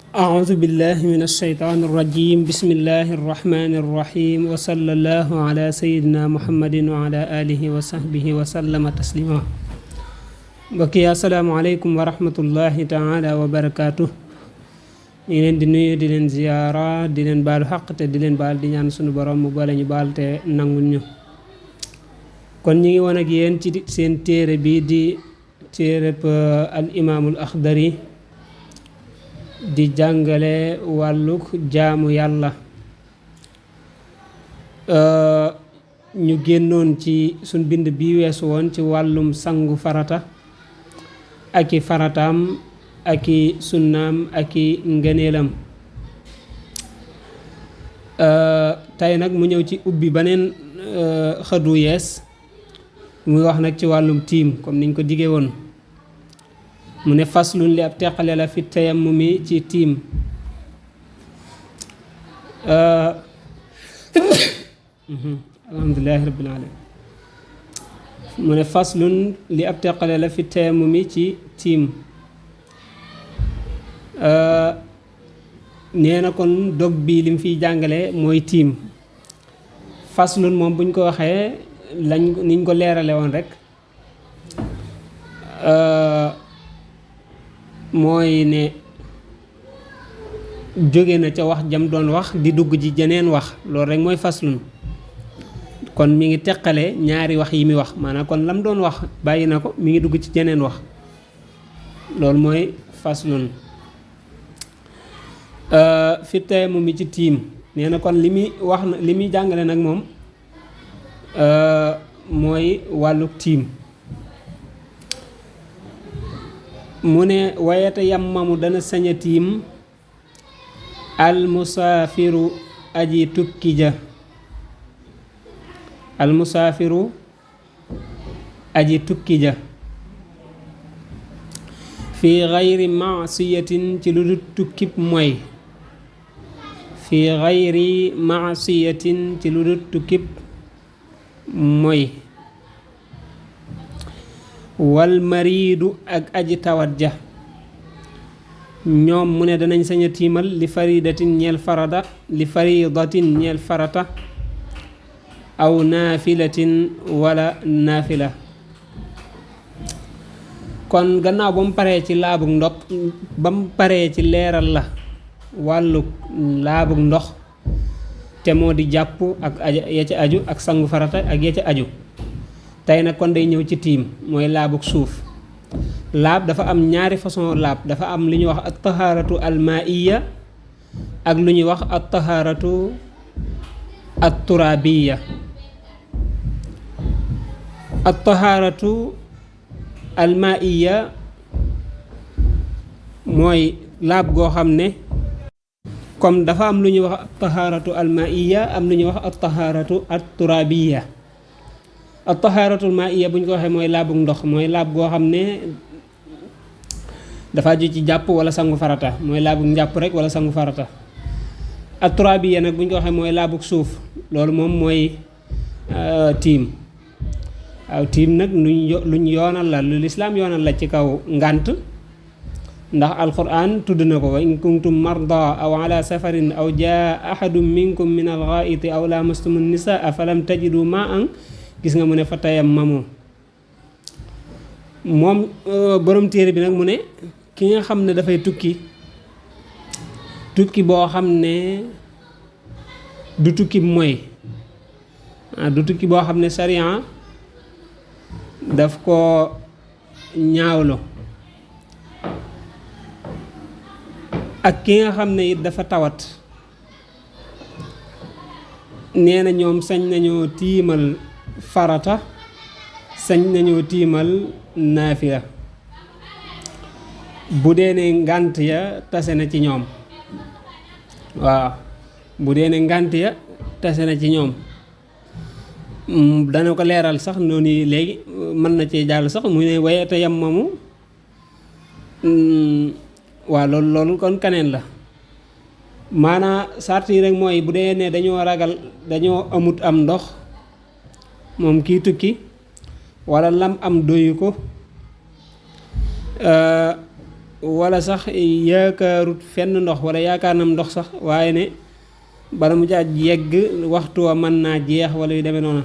أعوذ بالله من الشيطان الرجيم بسم الله الرحمن الرحيم وصلى الله على سيدنا محمد وعلى آله وصحبه وسلم تسليما mbokki asalaamaaleykum wa rahmatullahi taala wa barakaatu. ñu leen di nuyu di leen ziyaara di leen baalu xaq te di leen baal di ñaan sunu borom mu boole ñu baal te nangul ñu. kon ñu ngi woon ak yéen ci seen téere bi di téereb al imaamul axdari di jàngale wàlluk jaamu yàlla. ñu génnoon ci suñ bind bi weesu woon ci wàllum sangu farata ak i farataam ak i sunnaam ak i ngëneelam. tey nag mu ñëw ci ubbi beneen xëdu yees muy wax nag ci wàllum tiim comme niñ ko digee woon. mu ne faslun li ab teqale la fi tayammumi ci tiim. alhamdulillahi rabbil alamin. mu ne faslun li ab teqale la fi tayammumi ci tiim. nee na kon dog bi lim fiy jàngale mooy tiim. faslun moom buñ ko waxee niñ ko leerale woon rek mooy ne jóge na ca wax jam doon wax di dugg ci jeneen wax loolu rek mooy faslun. kon mi ngi teqale ñaari wax yi mi wax maanaam kon lam doon wax bàyyi na ko mi ngi dugg ci jeneen wax loolu mooy faslun. fi tayammum mi ci tiim nee na kon li muy wax na li muy jàngale nag moom mooy wàlluk tiim. mu ne wayata yammamu dana sañ a tiim almusaafiru aji tukki ja almusaafiru aji tukki ja fi gayri maasiyatin ci lu dul tukkib mooy fi gayri maasiyatin ci lu dul tukkib mooy wal mariidu ak aji tawat ja ñoom mu ne danañ sañ a tiimal li faridatin ñeel farada li faridatin ñeel farata aw naafilatin wala naafila. kon gannaaw ba mu paree ci laabug ndox ba mu paree ci leeral la wàllu laabug ndox te moo di jàpp ak ya ca aju ak sangu farata ak ya ca aju. tey nag kon day ñëw ci tiim mooy laabug suuf. laab dafa am ñaari façon laab dafa am lu ñuy wax at tahaaratu almaiya ak lu ñuy wax at tahaaratu at turabiya. at tahaaratu almaiya mooy laab goo xam ne comme dafa am lu ñuy wax at tahaaratu almaiya am lu ñuy wax at tahaaratu at turabiya. at tahaaratul maiya bu ñu ko waxee mooy laabug ndox mooy laab goo xam ne dafa aju ci jàpp wala sangu farata mooy laabug njàpp rek wala sangu farata. at turabiya nag bu ñu ko waxee mooy laabug suuf loolu moom mooy tiim. waaw tiim nag luñ yoonal la lu lislaam yoonal la ci kaw ngànt ndax alquran tudd na ko wa in kuntum marda aw ala safarin aw jaa ahadun minkum min alghaiti aw lamastumu nisaa falam tajidu ma'an gis nga mu ne fa tayammamu. moom borom téere bi nag mu ne ki nga xam ne dafay tukki boo xam ne du tukki mooy du tukki boo xam ne sariya daf ko ñaawlo ak ki nga xam ne it dafa tawat nee na ñoom sañ nañoo tiimal farata sañ nañoo tiimal naafila bu dee ne ngànt ya tase na ci ñoom. waaw bu dee ne ngànt ya tase na ci ñoom dana ko leeral sax noonu léegi mën na cee jàll sax mu ne wayata yammamu. waaw loolu kon kaneen la maanaa sart yi rek mooy bu dee ne dañoo ragal dañoo amut am ndox moom kii tukki wala lam am doyu ko wala sax yaakaarut fenn ndox wala yaakaar nam ndox sax waaye ne bala mu caa yegg waxtu wa mën naa jeex wala yu demee noonu.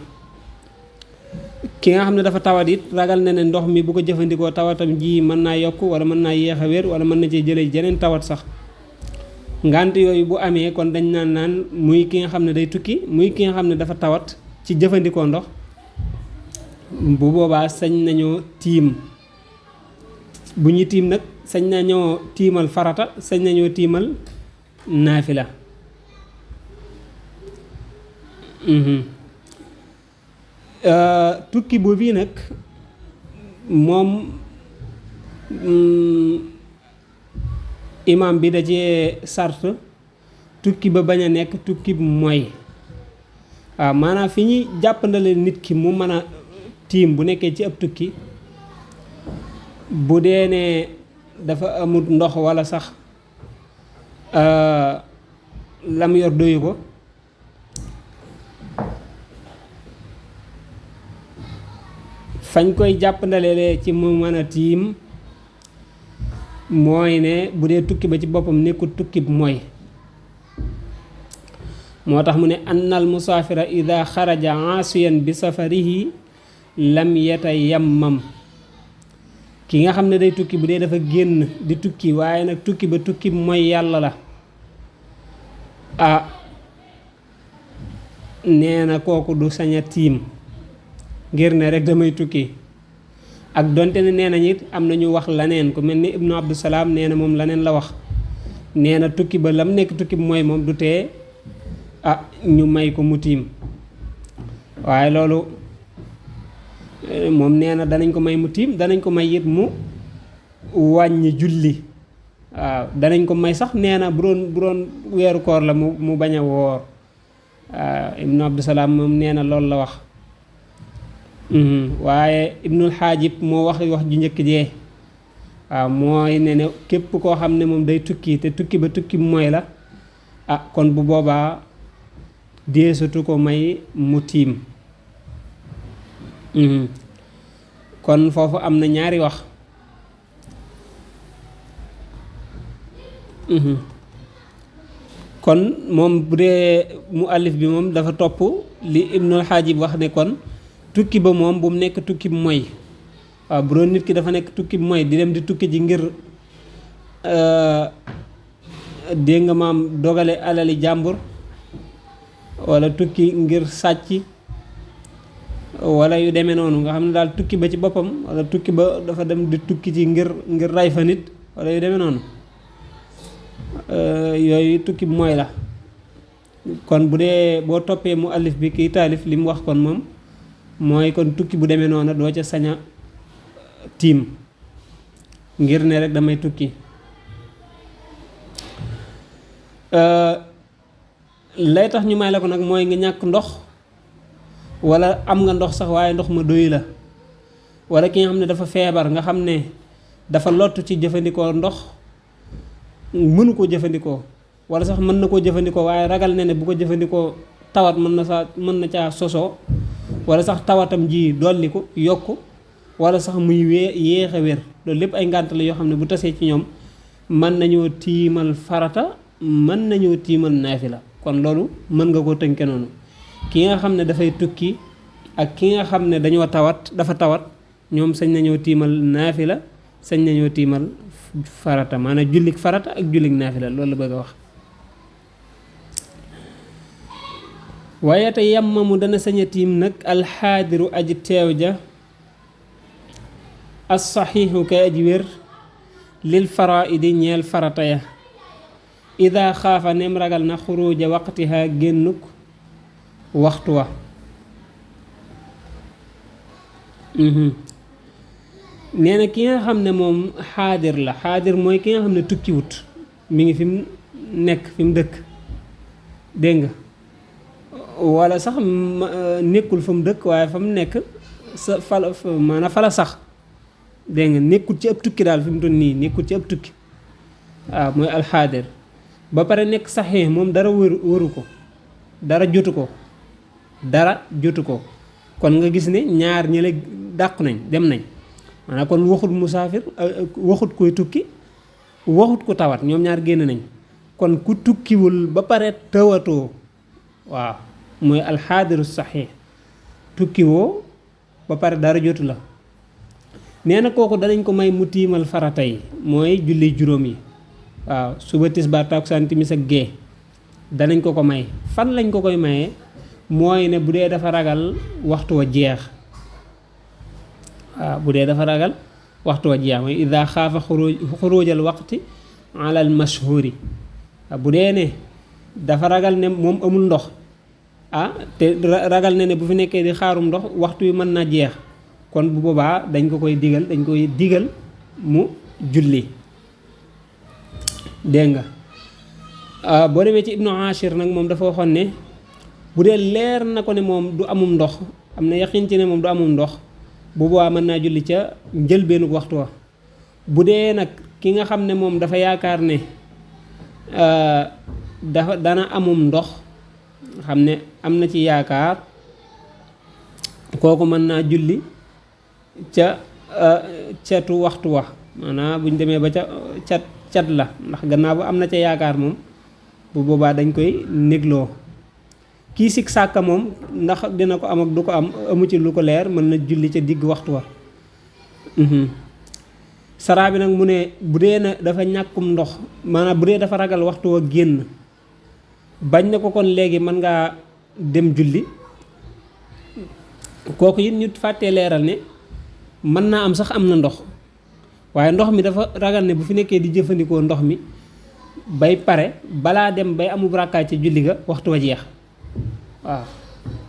ki nga xam ne dafa tawat it ragal na ne ndox mi bu ko jëfandikoo tawatam ji mën naa yokk wala mën naa yéex a wér wala mën na cee jëlee jeneen tawat sax. ngant yooyu bu amee kon dañ naan muy ki nga xam ne day tukki muy ki nga xam ne dafa tawat ci jëfandikoo ndox bu boobaa sañ nañoo tiim. bu ñuy tiim nag sañ nañoo tiimal farata sañ nañoo tiimal naafila. tukki boobu nag moom imam bi da cee sart tukki ba bañ a nekk tukki mooy waaw maanaam fi ñuy jàppandale nit ki mu mën a tiim bu nekkee ci ab tukki bu dee ne dafa amut ndox walla sax lam yor doyu ko fañ koy jàppandale ci mu mën a tiim mooy ne bu dee tukki ba ci boppam nekkul tukki mooy moo tax mu ne annal musaafira ida xaraja aasiyan bi safarihi lam yatayammam ki nga xam ne day tukki bu dee dafa génn di tukki waaye nag tukki ba tukki mooy yàlla la nee na kooku du sañ a tiim ngir ne rek damay tukki ak donte ne nee nañ it am na ñu wax laneen ku mel ni ibnu abdusalaam nee na moom laneen la wax nee na tukki ba lam nekk tukki mooy moom du tee ñu may ko mu tiim waaye loolu moom nee na danañ ko may mu tiim danañ ko may it mu wàññi julli waaw danañ ko may sax nee na bu doon weeru koor la mu bañ a woor waaw ibnu abdusalaam moom nee na loolu la wax waaye ibnul xaajib moo wax ju njëkk jee waaw mooy ne képp koo xam ne moom day tukki te tukki ba tukki mooy la kon bu boobaa deesatu ko may mu tiim kon foofu am na ñaari wax kon moom bu dee mu allif bi moom dafa topp li ibnul xaajib wax ne kon tukki ba moom bu mu nekk tukki bu mooy waaw bu doon nit ki dafa nekk tukki bu mooy di dem di tukki ji ngir dégg nga maam dogale alali jàmbur wala tukki ngir sàcc wala yu demee noonu nga xam ne daal tukki ba ci boppam wala tukki ba dafa dem di tukki ci ngir ray fa nit wala yu demee noonu yooyu tukki bu mooy la kon bu dee boo toppee mu allif bi kii taalif li mu wax kon moom mooy kon tukki bu demee noonu doo ca sañ a tiim ngir ne rek damay tukki lay tax ñu may la ko nag mooy nga ñàkk ndox wala am nga ndox sax waaye ndox ma doy la wala ki nga xam ne dafa feebar nga xam ne dafa lott ci jëfandikoo ndox mënu koo jëfandikoo wala sax mën na koo jëfandikoo waaye ragal na ne bu ko jëfandikoo tawat mën na caa sosoo wala sax tawatam ji dolli ko yokk wala sax muy yéex a wér loolu lépp ay ngànt la yoo xam ne bu tasee ci ñoom mën nañoo tiimal farata mën nañoo tiimal naafila kon loolu mën nga koo tënke noonu ki nga xam ne dafay tukki ak ki nga xam ne dafa tawat ñoom sañ nañoo tiimal naafila sañ nañoo tiimal farata maanaam jullik farata ak jullik naafila loolu la bëgg a wax waaye te yammamu dana sañ a tiim nag alxaadiru aji teew ja as saxiixu kay aji wér lil faraidi ñeel farata ya ida xaafa nem ragal na xuruja waqtiha génnuk waxtu wa nee na ki nga xam ne moom xaadir la xaadir mooy ki nga xam ne tukkiwut mi ngi fi mu nekk fi mu dëkk dégg nga wala sax nekkul fa mu dëkk waaye fa mu nekk sa maanaam fa la sax dégg nga nekkul ci ab tukki daal fi mu toll nii nekkul ci ab tukki waaw mooy alxaadir ba pare nekk saxee moom dara wëru ko dara jotu ko kon nga gis ne ñaar ñële dàqu nañ dem nañ maanaam kon waxut musaafir waxut koy tukki waxut ku tawat, ñoom ñaar génn nañ. kon ku tukkiwul ba pare tawatoo, waaw mooy alxaadiru saxiix, tukkiwoo ba pare dara jotu la. nee na kooku danañ ko may mu tiimal farata yi mooy julli juróom yi, waaw suba tisbaar takkusaan timis ak gee danañ ko ko may. fan lañ ko koy mayee mooy ne bu dee dafa ragal waxtu wa jeex, waaw bu dee dafa ragal waxtu wa jeex mooy ida xaafa xuruujal waqti alal mashhuri. bu dee ne dafa ragal ne moom amul ndox, te ragal ne bu fi nekkee di xaarum ndox waxtu wi mën na jeex, kon bu boobaa dañ koy digal mu julli. dégg nga boo demee ci ibnu Ashir nag moom dafa waxoon ne bu dee leer na ko ne moom du amum ndox, am na yaqin ci ne moom du amum ndox, bu boobaa mën naa julli ca njëlbeenu waxtu wa. bu dee nag ki nga xam ne moom dafa yaakaar ne dana amum ndox, xam ne am na ci yaakaar, kooku mën naa julli ca catu waxtu wa, maanaam buñ demee ba ca cat la, ndax gannaaw ba am na ca yaakaar moom bu boobaa dañ koy négloo. kii sikk sàkka moom ndax dina ko am ak du ko am, amu ci lu ko leer, mën na julli ca digg waxtu wa. saraa bi nag mu ne bu dee na dafa ñàkkum ndox, maanaam bu dee dafa ragal waxtu wa génn, bañ na ko kon léegi mën ngaa dem julli, kooku it ñu fàttee leeral ne mën naa am sax am na ndox, waaye ndox mi dafa ragal ne bu fi nekkee di jëfandikoo ndox mi bay pare balaa dem bay amub rakkaay ca julli ga waxtu wa jeex. waaw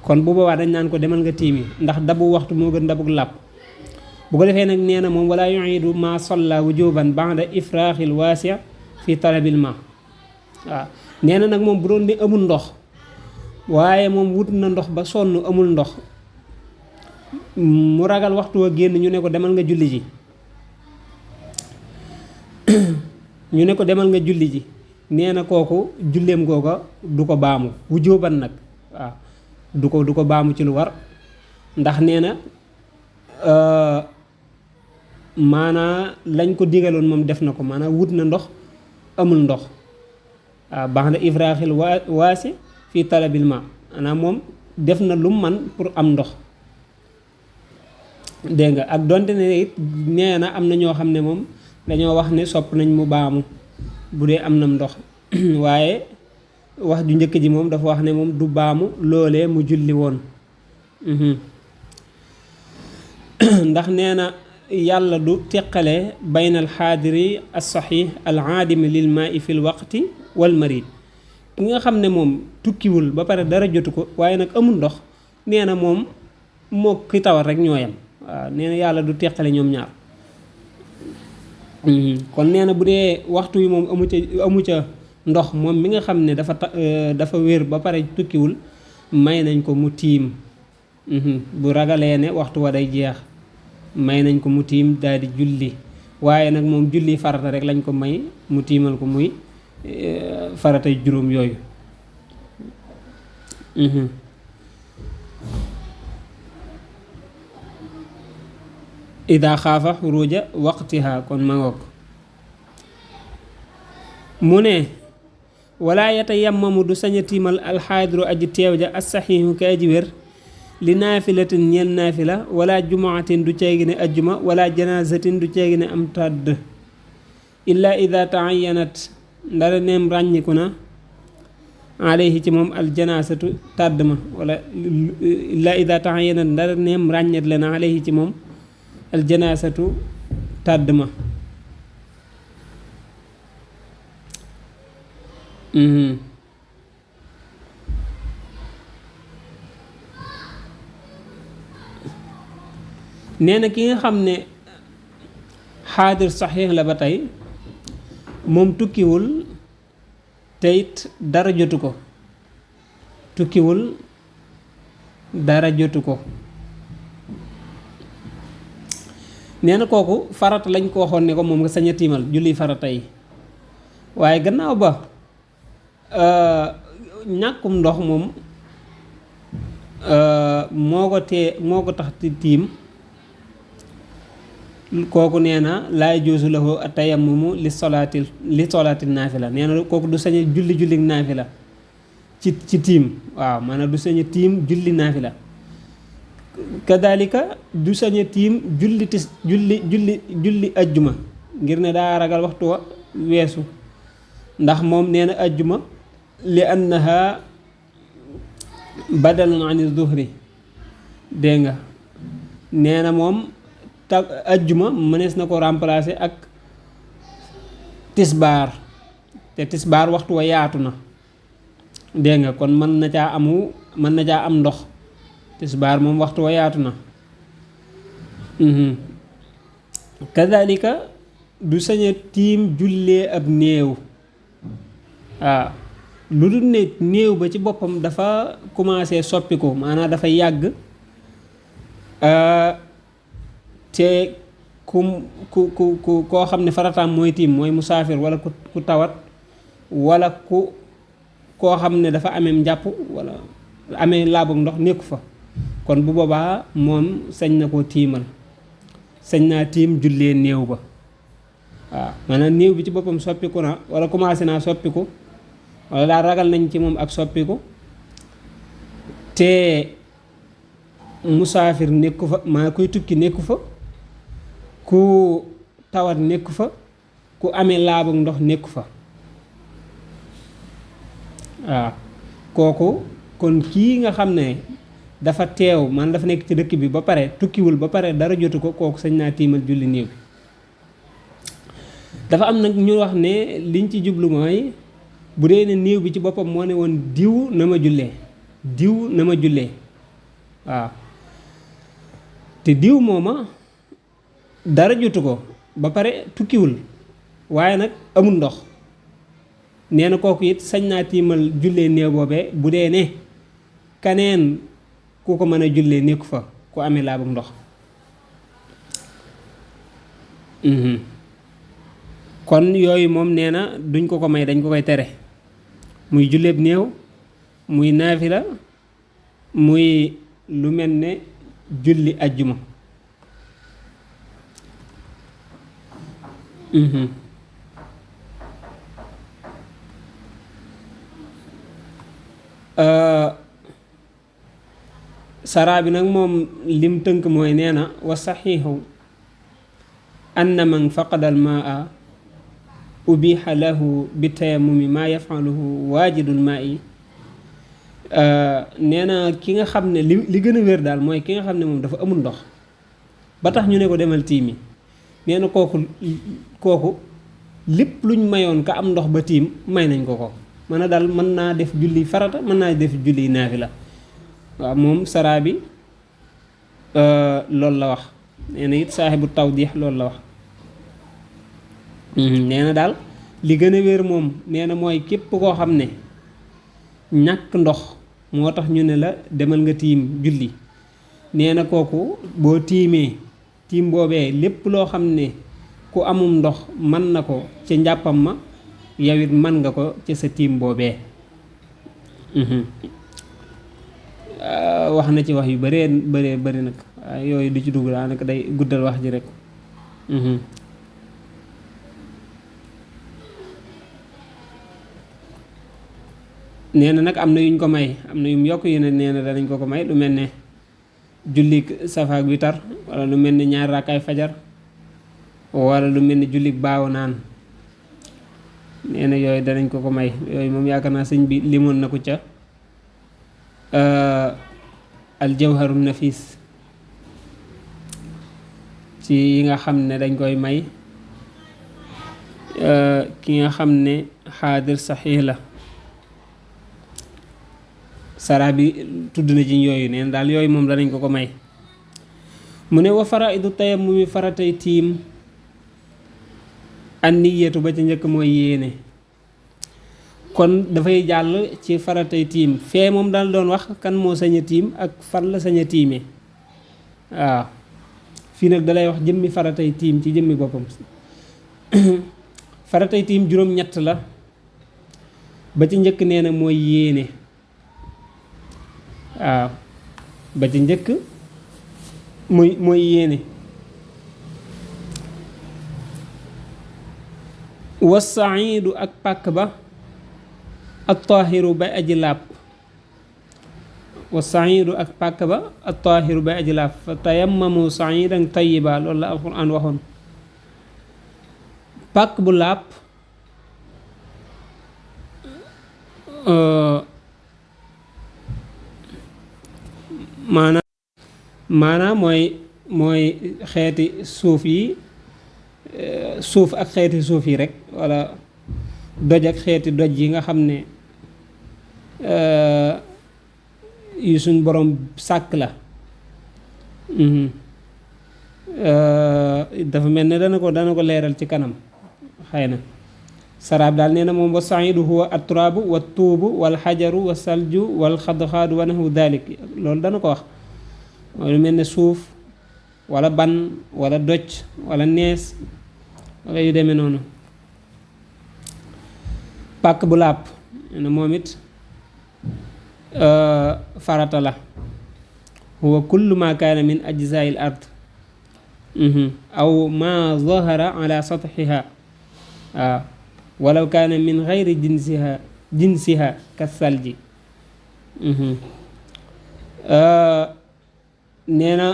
kon bu boobaa dañ naan ko demal nga tiimi, ndax dabu waxtu moo gën dabug làpp. bu ko defee nag nee na moom wala yuidu ma salla wujuban ba'da ifraaxil waasi' fi talabil ma. waaw nee na nag moom bu doon ne amul ndox, waaye moom wut na ndox ba sonn amul ndox, mu ragal waxtu wa génn, ñu ne ko demal nga julli ji nee na kooku julleem googa du ko baamu wujuban nag, waaw du ko baamu ci lu war, ndax nee na maanaa lañ ko digaloon moom def na ko, maanaa wut na ndox amul ndox. waaw baax na ifraaxil waasi fii talabil ma, maanaam moom def na lu man pour am ndox. dégg nga ak donte ne it nee na am na ñoo xam ne moom dañoo wax ne sopp nañ mu baamu bu dee am na ndox waaye wax ju njëkk ji moom dafa wax ne moom du baamu loolee mu julli woon. ndax nee na yàlla du teqale bayna al xaadiri as saxiix al aadimi lil maai fil waqti wal marid. ki nga xam ne moom tukkiwul ba pare dara jotu ko waaye nag amul ndox, nee na moom moo ki tawat rek ñoo yem. waaw nee na yàlla du teqale ñoom ñaar. kon nee na bu dee waxtu wi moom amu ca ndox, moom mi nga xam ne dafa wér ba pare tukkiwul, may nañ ko mu tiim. bu ragalee ne waxtu wa day jeex, may nañ ko mu tiim daal di julli. waaye nag moom julli farata rek lañ ko may mu tiimal ko, muy faratay juróom yooyu. ida xaafa xuruja waqtiha, kon ma ngoog. mu ne wala yatayammamu du sañ a tiimal alxaadiru aji teew ja as saxiixu ka aji wér li naafilatin ñeel naafila wala jumaatin du ceegi ne ajjuma wala janaazatin du ceegi ne am tàdd illa ida taayanat ndara neem ràññiku na alayhi ci moom aljanaasatu tàdd ma, wala illa ida taayanat ndara neem ràññet le na alayhi ci moom aljanaasatu tàdd ma. nee na ki nga xam ne xaadir saxiix la ba tey, moom tukkiwul te it dara jotu ko, nee na kooku farata lañ ko waxoon ne ko moom nga sañ a tiimal julli farata yi, waaye gannaaw ba ñàkkum ndox moom moo ko tax ti tiim. kooku nee na laa yajuuzu lahu tayammumu li solaati naafila nee na kooku du sañ a julli naafila ci tiim waaw maanaam du sañ a tiim julli naafila kadalika du sañ a tiim julli ajjuma ngir ne daa ragal waxtu wa weesu ndax moom nee na ajjuma li annaha badalun ani zuhri dégg nga nee na moom ajjuma mënees na ko remplacer ak tisbaar te tisbaar waxtu wa yaatu na dégg nga kon mën na caa am ndox tisbaar moom waxtu wa yaatu na kadalika du sañ a tiim jullee ab néew waaw lu dul ne néew ba ci boppam dafa commencé soppiku maanaam dafa yàgg te koo xam ne farataam mooy tiim mooy musaafir wala ku tawat wala koo xam ne dafa amee njàpp wala amee laabug ndox nekku fa kon bu boobaa moom sañ na koo tiimal sañ naa tiim jullee néew ba waaw maanaam néew bi ci boppam soppiku na wala commencé naa soppiku wala daal ragal nañ ci moom ak soppiku te musaafir nekku fa maa kuy tukki nekku fa ku tawat nekku fa ku amee laabug ndox nekku fa waaw kooku kon kii nga xam ne dafa teew man dafa nekk ci dëkk bi ba pare tukkiwul ba pare dara jotu ko kooku sañ naa tiimal julli néew bi dafa am nag ñu wax ne liñ ci jublu mooy bu dee ne néew bi ci boppam moo ne woon diw na ma jullee waaw te diw mooma dara jotu ko ba pare tukkiwul waaye nag amul ndox nee na kooku it sañ naa tiimal jullee néew boobee bu dee ne kaneen ku ko mën a jullee nekku fa ku amee laabug ndox kon yooyu moom nee na duñ ko may dañ ko koy tere muy julleeb néew muy naafila muy lu mel ne julli ajjuma saraa bi nag moom lim tënk mooy nee na wa saxiixu anna man faqadal maa ubiha lahu bi tayammumi maa yafaluhu waajidul maa yi nee na ki nga xam ne li gën a wér daal mooy ki nga xam ne moom dafa amul ndox ba tax ñu ne ko demal tiimi nee na kooku lépp luñ mayoon ka am ndox ba tiim may nañ ko mën a daal mën naa def julli farata mën naa def julli naafila waaw moom saraa bi loolu la wax nee na it saaxibu tawdiix loolu la wax nee na daal li gën a wér moom nee na mooy képp koo xam ne ñàkk ndox moo tax ñu ne la demal nga tiim julli nee na kooku boo tiimee tiim boobee lépp loo xam ne ku amum ndox mën na ko ca njàppam ma yow it mën nga ko ca sa tiim boobee wax na ci wax yu bëree nag waaye yooyu du ci dugg daanaka day guddal wax ji rek nee na nag am na yuñ ko may am na yum yokk yu ne nee na danañ ko may lu mel ne jullik safaak witar wala lu mel ne ñaar raakaay fajar wala lu mel ne jullik baaw naan nee na yooyu danañ ko may yooyu moom yaakaar naa sëñ bi limoon na ko ca aljawharu nafis ci yi nga xam ne dañ koy may ki nga xam ne xaadir saxiix la sara bi tudd na ci yooyu neen daal yooyu moom danañ ko may mu ne wa faraidu tayammumi faratay tiim an niyatu ba ci njëkk mooy yéene kon dafay jàll ci faratay tiim fee moom daal doon wax kan moo sañ a tiim ak fan la sañ a tiimee waaw fii nag dalay wax jëmmi faratay tiim ci jëmmi boppam faratay tiim juróom-ñett la ba ci njëkk nee na mooy yéene waaw ba ci njëkk mooy yéene wasaidu ak pàkk ba attaahiru bay aji laab wasaidu ak pàkk ba attaahiru bay aji laab fa tayammamu saidan tayyiba loolu la alquran waxoon pàkk bu laab maanaam mooy xeeti suuf yi suuf ak xeeti suuf yi rek walla doj ak xeeti doj yi nga xam ne yu suñ borom sàkk la dafa mel ne dana ko leeral ci kanam xëy na saraab daal nee na moom wa saidu huwa atturaabu wa tuubu wal xajaru wa salju wal xadxaadu wa naxwu dalik loolu dana ko wax mooy lu mel ne suuf wala ban wala doj wala nees wala yu demee noonu pàkk bu làpp nee na moom it farata la huwa kullu ma kaana min ajzaa'il ard aw ma zahara ala satxiha waaw walaw kaana min xayri jinsiha kasalji nee na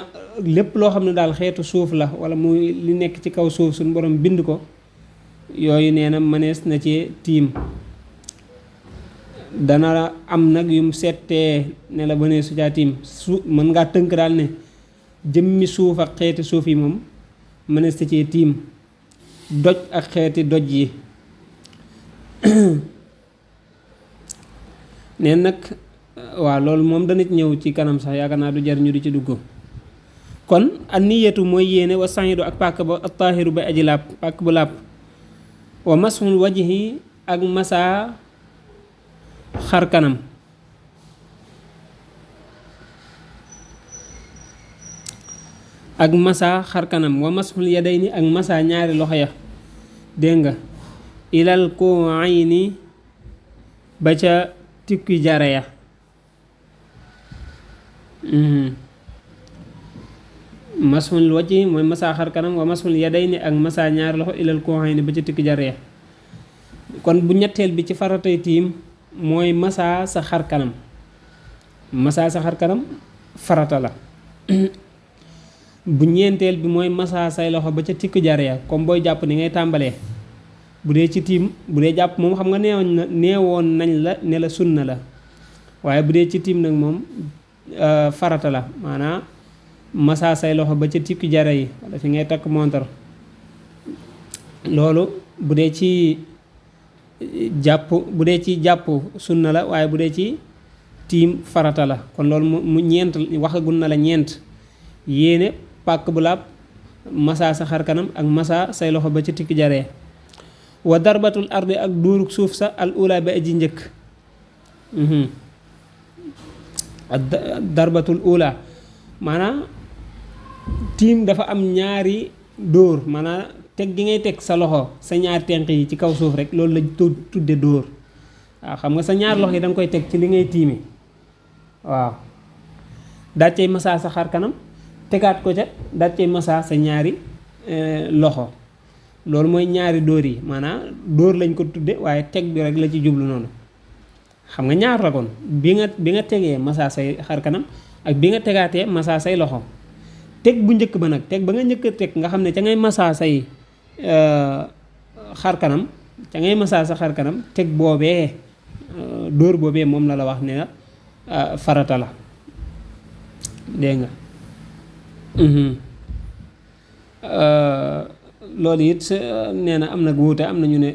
lépp loo xam ne daal xeetu suuf la wala muy li nekk ci kaw suuf suñu borom bind ko yooyu nee na mënees na ci tiim dana am nag yum settee ne la mënees su caa tiim mën ngaa tënk daal ne jëmmi suuf ak xeeti suuf yi moom mënees na cee tiim doj ak xeeti doj yi neen nag waaw loolu moom dana ñëw ci kanam sax yaakaar naa du jar ñu di ci dugg kon an niyatu mooy yéene wa saidu ak pàkk ba attaahiru ba aji làpp pàkk bu làpp wa masxul wajhi ak masaa xar kanam ak masaa xar kanam wa masxul yadayni ak masaa ñaari loxo ya dégg nga ilal ko ayni ba ca tikki jare ya masxul wajhi mooy masaa xar kanam wa masxul yadayni ak masaa ñaari loxo ilal ko ayni ba ca tikki jare ya kon bu ñetteel bi ci faratay tiim mooy masaa sa xar kanam masaa sa xar kanam farata la bu ñeenteel bi mooy masaa say loxo ba ca tikki jare ya comme booy jàpp ni ngay tàmbalee bu dee ci tiim bu dee jàpp moom xam nga neewoon nañ la ne la sunna la waaye bu dee ci tiim nag moom farata la maanaam masaa say loxo ba ca tikki jare yi wala fi ngay takk montar loolu bu dee ci jàpp sunna la waaye bu dee ci tiim farata la kon loolu mu ñeent waxagul na la ñeent yéene pàkk bu laab masaa sa xar kanam ak masaa say loxo ba ca tikki jare wa darbatul ardi ak duuruk suuf sa al ula ba aji njëkk darbatul ula maanaam tiim dafa am ñaari dóor maanaam teg gi ngay teg sa loxo sa ñaari tenq yi ci kaw suuf rek loolu la tudde dóor waaw xam nga sa ñaari loxo yi da nga koy teg ci li ngay tiime waaw daal cay masaa sa xar kanam tegaat ko ca daal cay masaa sa ñaari loxo loolu mooy ñaari dóor yi maanaam dóor lañ ko tudde waaye teg bi rek la ci jublu noonu xam nga ñaar la kon bi nga tegee masaa say xar kanam ak bi nga tegaatee masaa say loxo teg bu njëkk ba nag teg ba nga njëkk a teg nga xam ne ca ngay masaa say xar kanam ca ngay masaa sa xar kanam teg boobee dóor boobee moom la wax ne farata la dégg nga loolu it nee na am nag wuute am na ñu ne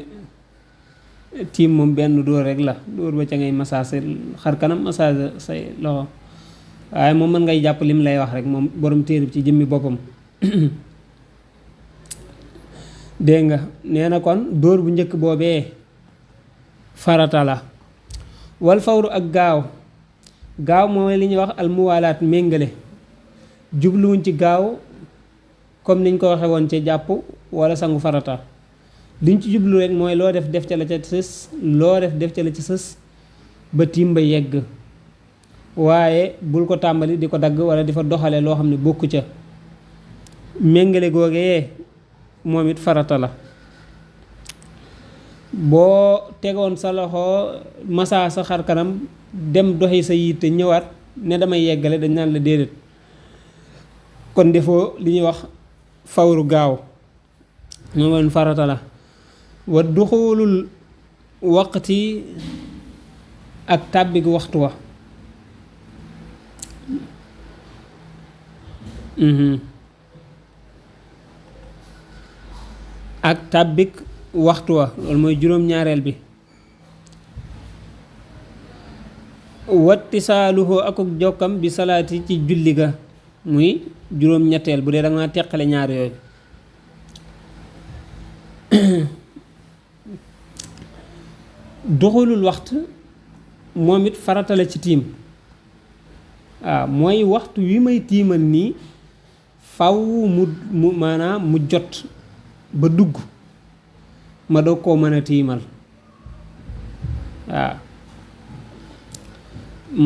tiim moom benn dóor rek la dóor ba ca ngay masaa sa xar kanam masaa say loxo waaye moom mën ngay jàpp lim lay wax rek moom borom téere bi ci jëmmi boppam dégg nga nee na kon dóor bu njëkk boobee farata la wal fawru ak gaaw mooy li ñuy wax almuwaalaat méngale jubluwuñ ci gaaw comme niñ ko waxe woon ci jàpp wala sangu farata liñ ci jublu rek mooy loo def ca la ca sës loo def ca la ci sës ba tiim ba yegg waaye bul ko tàmbali di ko dagg wala di fa doxale loo xam ne bokku ca méngale googee moom it farata la boo tegoon sa loxo masaa sa xar kanam dem doxi sa yitte ñëwaat ne damay yeggale dañ naan la déedéet, kon defoo li ñuy wax fawru gaaw moo woon farata la. wa duxulul waqti ak tàbbik waxtu wa. ak tàbbik waxtu wa loolu mooy juróom-ñaareel bi. wattisaaluhu akuk jokkam bi salaati ci julli ga muy juróom-ñetteel bu dee da nga teqale ñaar yooyu. duxulul waxtu moom it farata la ci tiim. waaw mooy waxtu wi may tiimal nii faw mu maanaam mu jot ba dugg ma doog koo mën a tiimal. waaw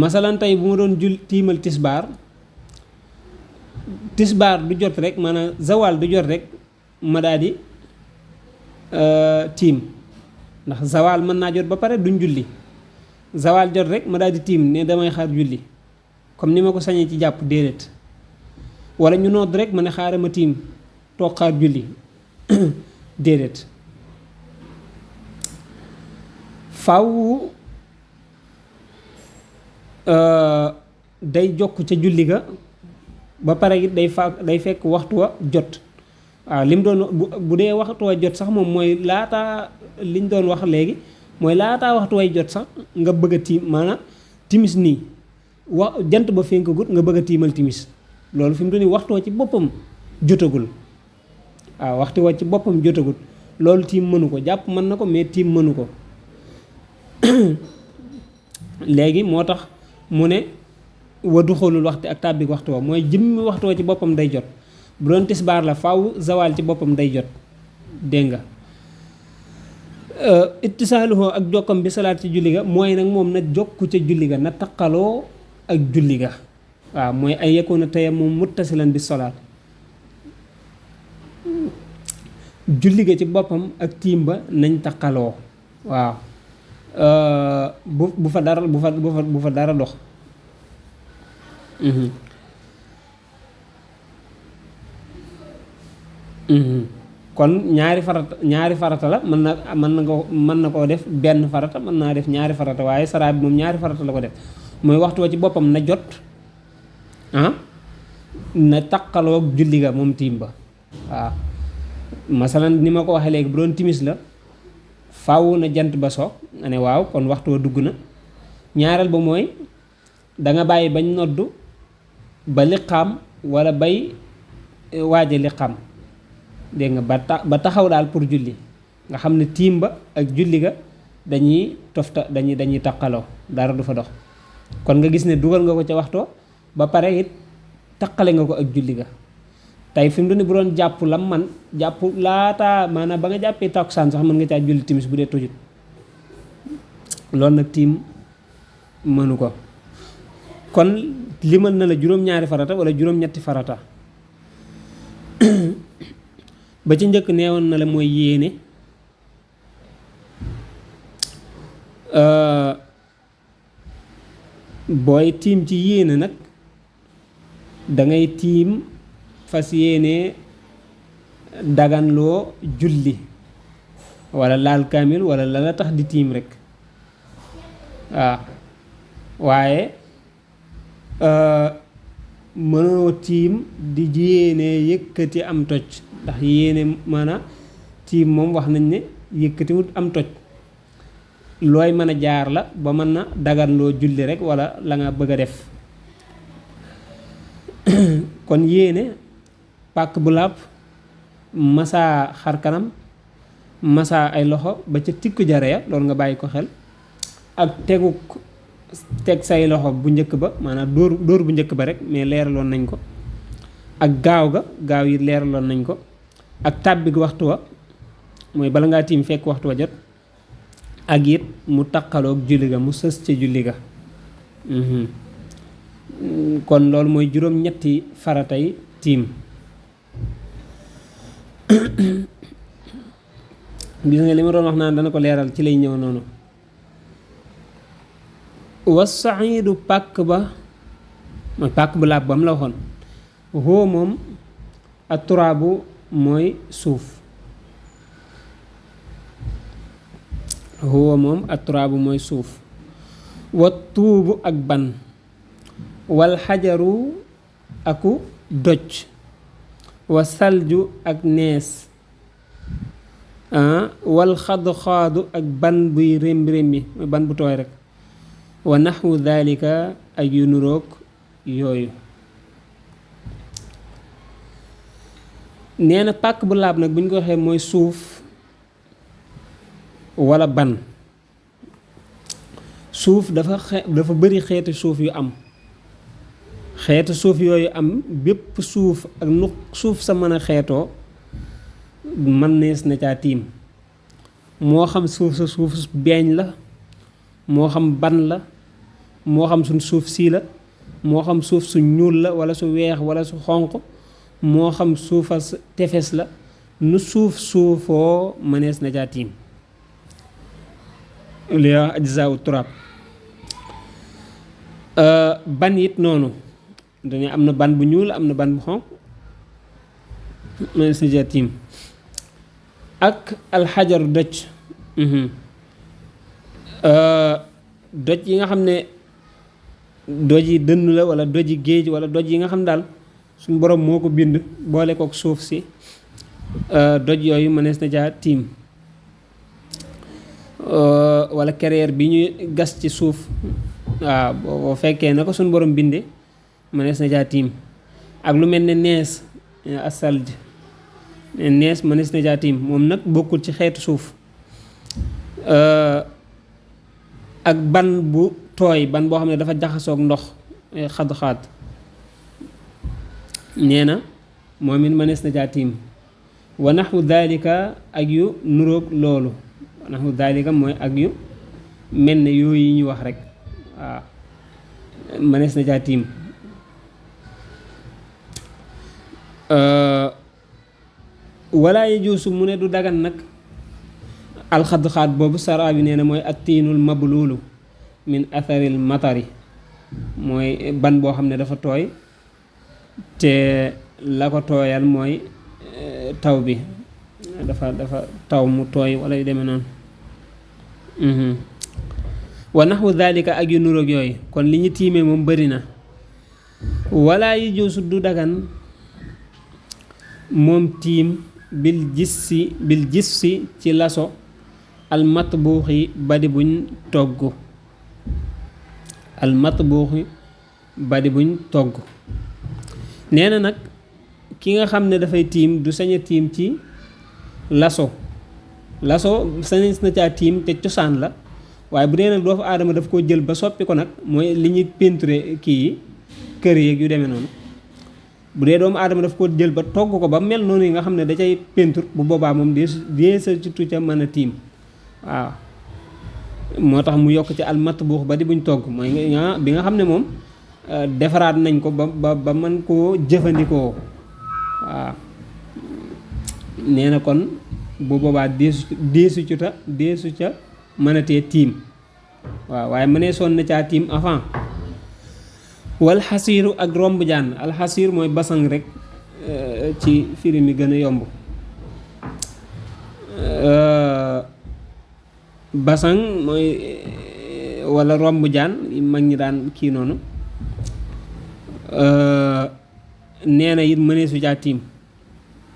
masalan tey bu ma doon tiimal tisbaar du jot rek maanaam zawal du jot rek ma daal di tiim, ndax zawal mën naa jot ba pare duñ julli. zawal jot rek ma daal di tiim ne damay xaar julli comme ni ma ko sañee ci jàpp, déedéet. wala ñu nodd rek ma ne xaaral ma tiim toog xaar julli déedéet. faw day jokk ca julli ga ba pare it day fekk waxtu wa jot. waaw li mu doon bu dee waxtu wa jot sax moom mooy laataa liñ doon wax léegi mooy laataa waxtu way jot sax nga bëgg a tiim maanaam timis nii jant ba fenkagut nga bëgg a tiimal timis, loolu fi mu doon waxtu wa ci boppam jotagul. waaw waxtu wa ci boppam jotagul loolu tiim mënu ko, jàpp mën na ko mais tiim mënu ko. léegi moo tax mu ne wa duxulul waxtu ak tàbbik waxtu wa mooy jëmmi waxtu wa ci boppam day jot. bu doon tisbaar la faaw zawal ci boppam day jot, dégg nga. ittisaaluhu ak jokkam bi salaat ci julli ga mooy nag moom na jokku ca julli ga, na taqaloo ak julli ga. waaw mooy ay yekkoon a tey moom muttasilan bi salaat. julli ga ci boppam ak tiim ba nañ taqaloo. waaw bu fa dara dox. kon ñaari farata la mën na koo def benn farata, mën naa def ñaari farata, waaye saraa bi moom ñaari farata la ko def. mooy waxtu wa ci boppam na jot na taqaloog julli ga moom tiim ba. waaw masalan ni ma ko waxee léegi bu doon timis la faaw na jant ba so nga ne waaw kon waxtu wa dugg na. ñaareel ba mooy danga bàyyi bañ noddu ba liqaam wala bay waaje liqaam, dégg nga ba taxaw daal pour julli, nga xam ne tiim ba ak julli ga dañuy dañuy taqaloo, dara du fa dox. kon nga gis ne dugal nga ko ca waxtoo ba pare it taqale nga ko ak julli ga. tey fi mu doon bu doon jàpp lam man jàpp laata maanaam ba nga jàppee takkusaan sax mën nga caa julli timis bu dee tojut, loolu nag tiim mënu ko. kon limal na la juróom-ñaari farata wala juróom-ñetti farata. ba ci njëkk neewoon na la mooy yéene. booy tiim ci yéene nag dangay tiim fas yéene daganloo julli wala laal kaamil wala la la tax di tiim rek. waaw waaye mënoo tiim di yéene yëkkati am toj, ndax yéene maanaam tiim moom wax nañ ne yëkkatiwut am toj. looy mën a jaar la ba mën na daganloo julli rek wala la nga bëgg a def. kon yéene pàkk bu làpp masaa xar kanam masaa ay loxo ba ca tikku jare ya loolu nga bàyyi ko xel, ak teg say loxo bu njëkk ba maanaam dóor bu njëkk ba rek mais leeraloon nañ ko, ak gaaw yi leeraloon nañ ko, ak tàbbik waxtu wa mooy bala ngaa tiim fekk waxtu wa jot, ak it mu taqaloog julli ga mu sës ca julli ga. kon loolu mooy juróom-ñetti faratay tiim. gis nga li ma doon wax naan dana ko leeral ci lay ñëw noonu. was sa'iidu pàkk ba mooy pàkk bu laab ba mu la waxoon. huwa moom ak turaabu mooy suuf. huwa moom ak turaabu mooy suuf. wa tuubu ak ban. wal xajaru aku doj. wa salju ak nees. wal xadu-xaadu ak ban buy rémbi-rémbi mooy ban bu tooy rek. wa naxwu daalika ak yu nuroog yooyu. nee na pàkk bu laab nag bu ñu ko waxee mooy suuf walla ban. suuf dafa bari xeeti suuf yu am. xeeti suuf yooyu am bépp suuf ak nu suuf sa mën a xeetoo mën nees na caa tiim. moo xam suuf sa suuf beeñ la, moo xam ban la, moo xam suñ suuf sii la, moo xam suuf su ñuul la walla su weex walla su xonq, moo xam suufas tefes la, nu suuf suufoo mënees na caa tiim. li wax ajzaawu turaab. ban it noonu dañu am na ban bu ñuul am na ban bu xonq mënees na caa tiim. ak alxajaru doj. doj yi nga xam ne doj yi dënn la walla doj yi géej walla doj yi nga xam daal suñu borom moo ko bind boole kook suuf si. doj yooyu mënees na caa tiim. walla carrière bi ñuy gas ci suuf waaw boo fekkee na ko suñu borom binde mënees na caa tiim. ak lu mel ne nees asalj nees mënees na caa tiim moom nag bokkul ci xeetu suuf. ak ban bu tooy ban boo xam ne dafa jaxasoog ndox xad-xaad nee na moom it mënees na caa tiim. wa naxwu daalika ak yu nuroog loolu. wa naxwu daalika mooy ak yu mel ne yooyu yi ñu wax rek waaw mënees na caa tiim. wala yajuusu mu ne du dagan nag alxad-xaad boobu saraa bi nee na mooy attiinul mabluulu min atharil matari mooy ban boo xam ne dafa tooy te la ko tooyal mooy taw bi dafa taw mu tooy wala yu demee noonu. wa naxwu daalika ak yu nuroog yooyu kon li ñu tiimee moom bari na. wala yajuusu du dagan moom tiim bil gis si ci laso almatbuuxi badi buñ togg. almatbuuxi badi buñ togg nee na nag ki nga xam ne dafay tiim du sañ a tiim ci laso sañes na caa tiim te cosaan la waaye bu dee nag doomu aadama daf koo jël ba soppi ko nag mooy li ñuy peinture kii yi kër yeeg yu demee noonu. bu dee doomu aadama daf ko jël ba togg ko ba mel noonu yi nga xam ne da cay peinture bu boobaa moom deesa ci tu ca mën a tiim waaw. moo tax mu yokk ci almatbuux ba di buñ togg mooy bi nga xam ne moom defaraat nañ ko ba mën koo jëfandikoo waaw. nee na kon bu boobaa deesu ca mën a tee tiim waaw waaye mënee soon na caa tiim avant. wal xasiiru ak romb jaan alxasiir mooy basang rek ci firi mi gën a yomb. basang mooy walla romb jaan mag ñi daan kii noonu. nee na it mëneesu caa tiim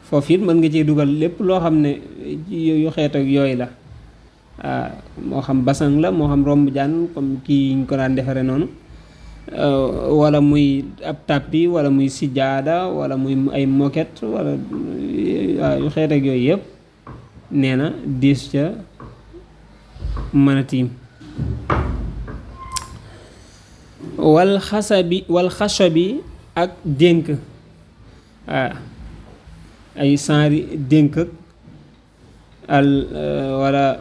foofu it mën nga cee dugal lépp loo xam ne yu xeet ak yooyu la moo xam basang la moo xam romb jaan comme kii ñu ko daan defare noonu. wala muy ab tàppi wala muy sijaada wala muy ay moquette wala yu xeet ak yooyu yëpp nee na diis ca mën a tiim. wal xasabi ak dénk ay sanri dénk wala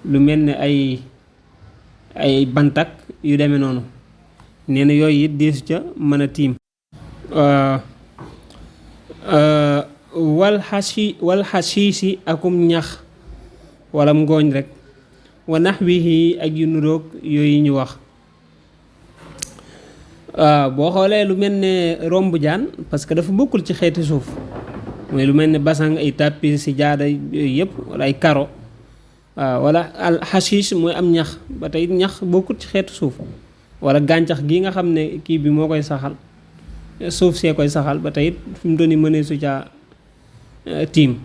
lu mel ne ay bantak yu demee noonu nee na yooyu it deesu ca mën a tiim. wal xasiisi akum ñax wala ngooñ rek wa naxwihi ak yu nuroog yooyu ñu wax. waaw boo xoolee lu mel ne romb jaan parce que dafa bokkul ci xeeti suuf mooy lu mel ne basang ay tapis si jaada yooyu yëpp wala ay karo waaw wala al hashish mooy am ñax ba tey ñax bokkul ci xeetu suuf wala gàncax gi nga xam ne kii bi moo koy saxal suuf see koy saxal ba tey fi mu doon ni mënee su caa tiim.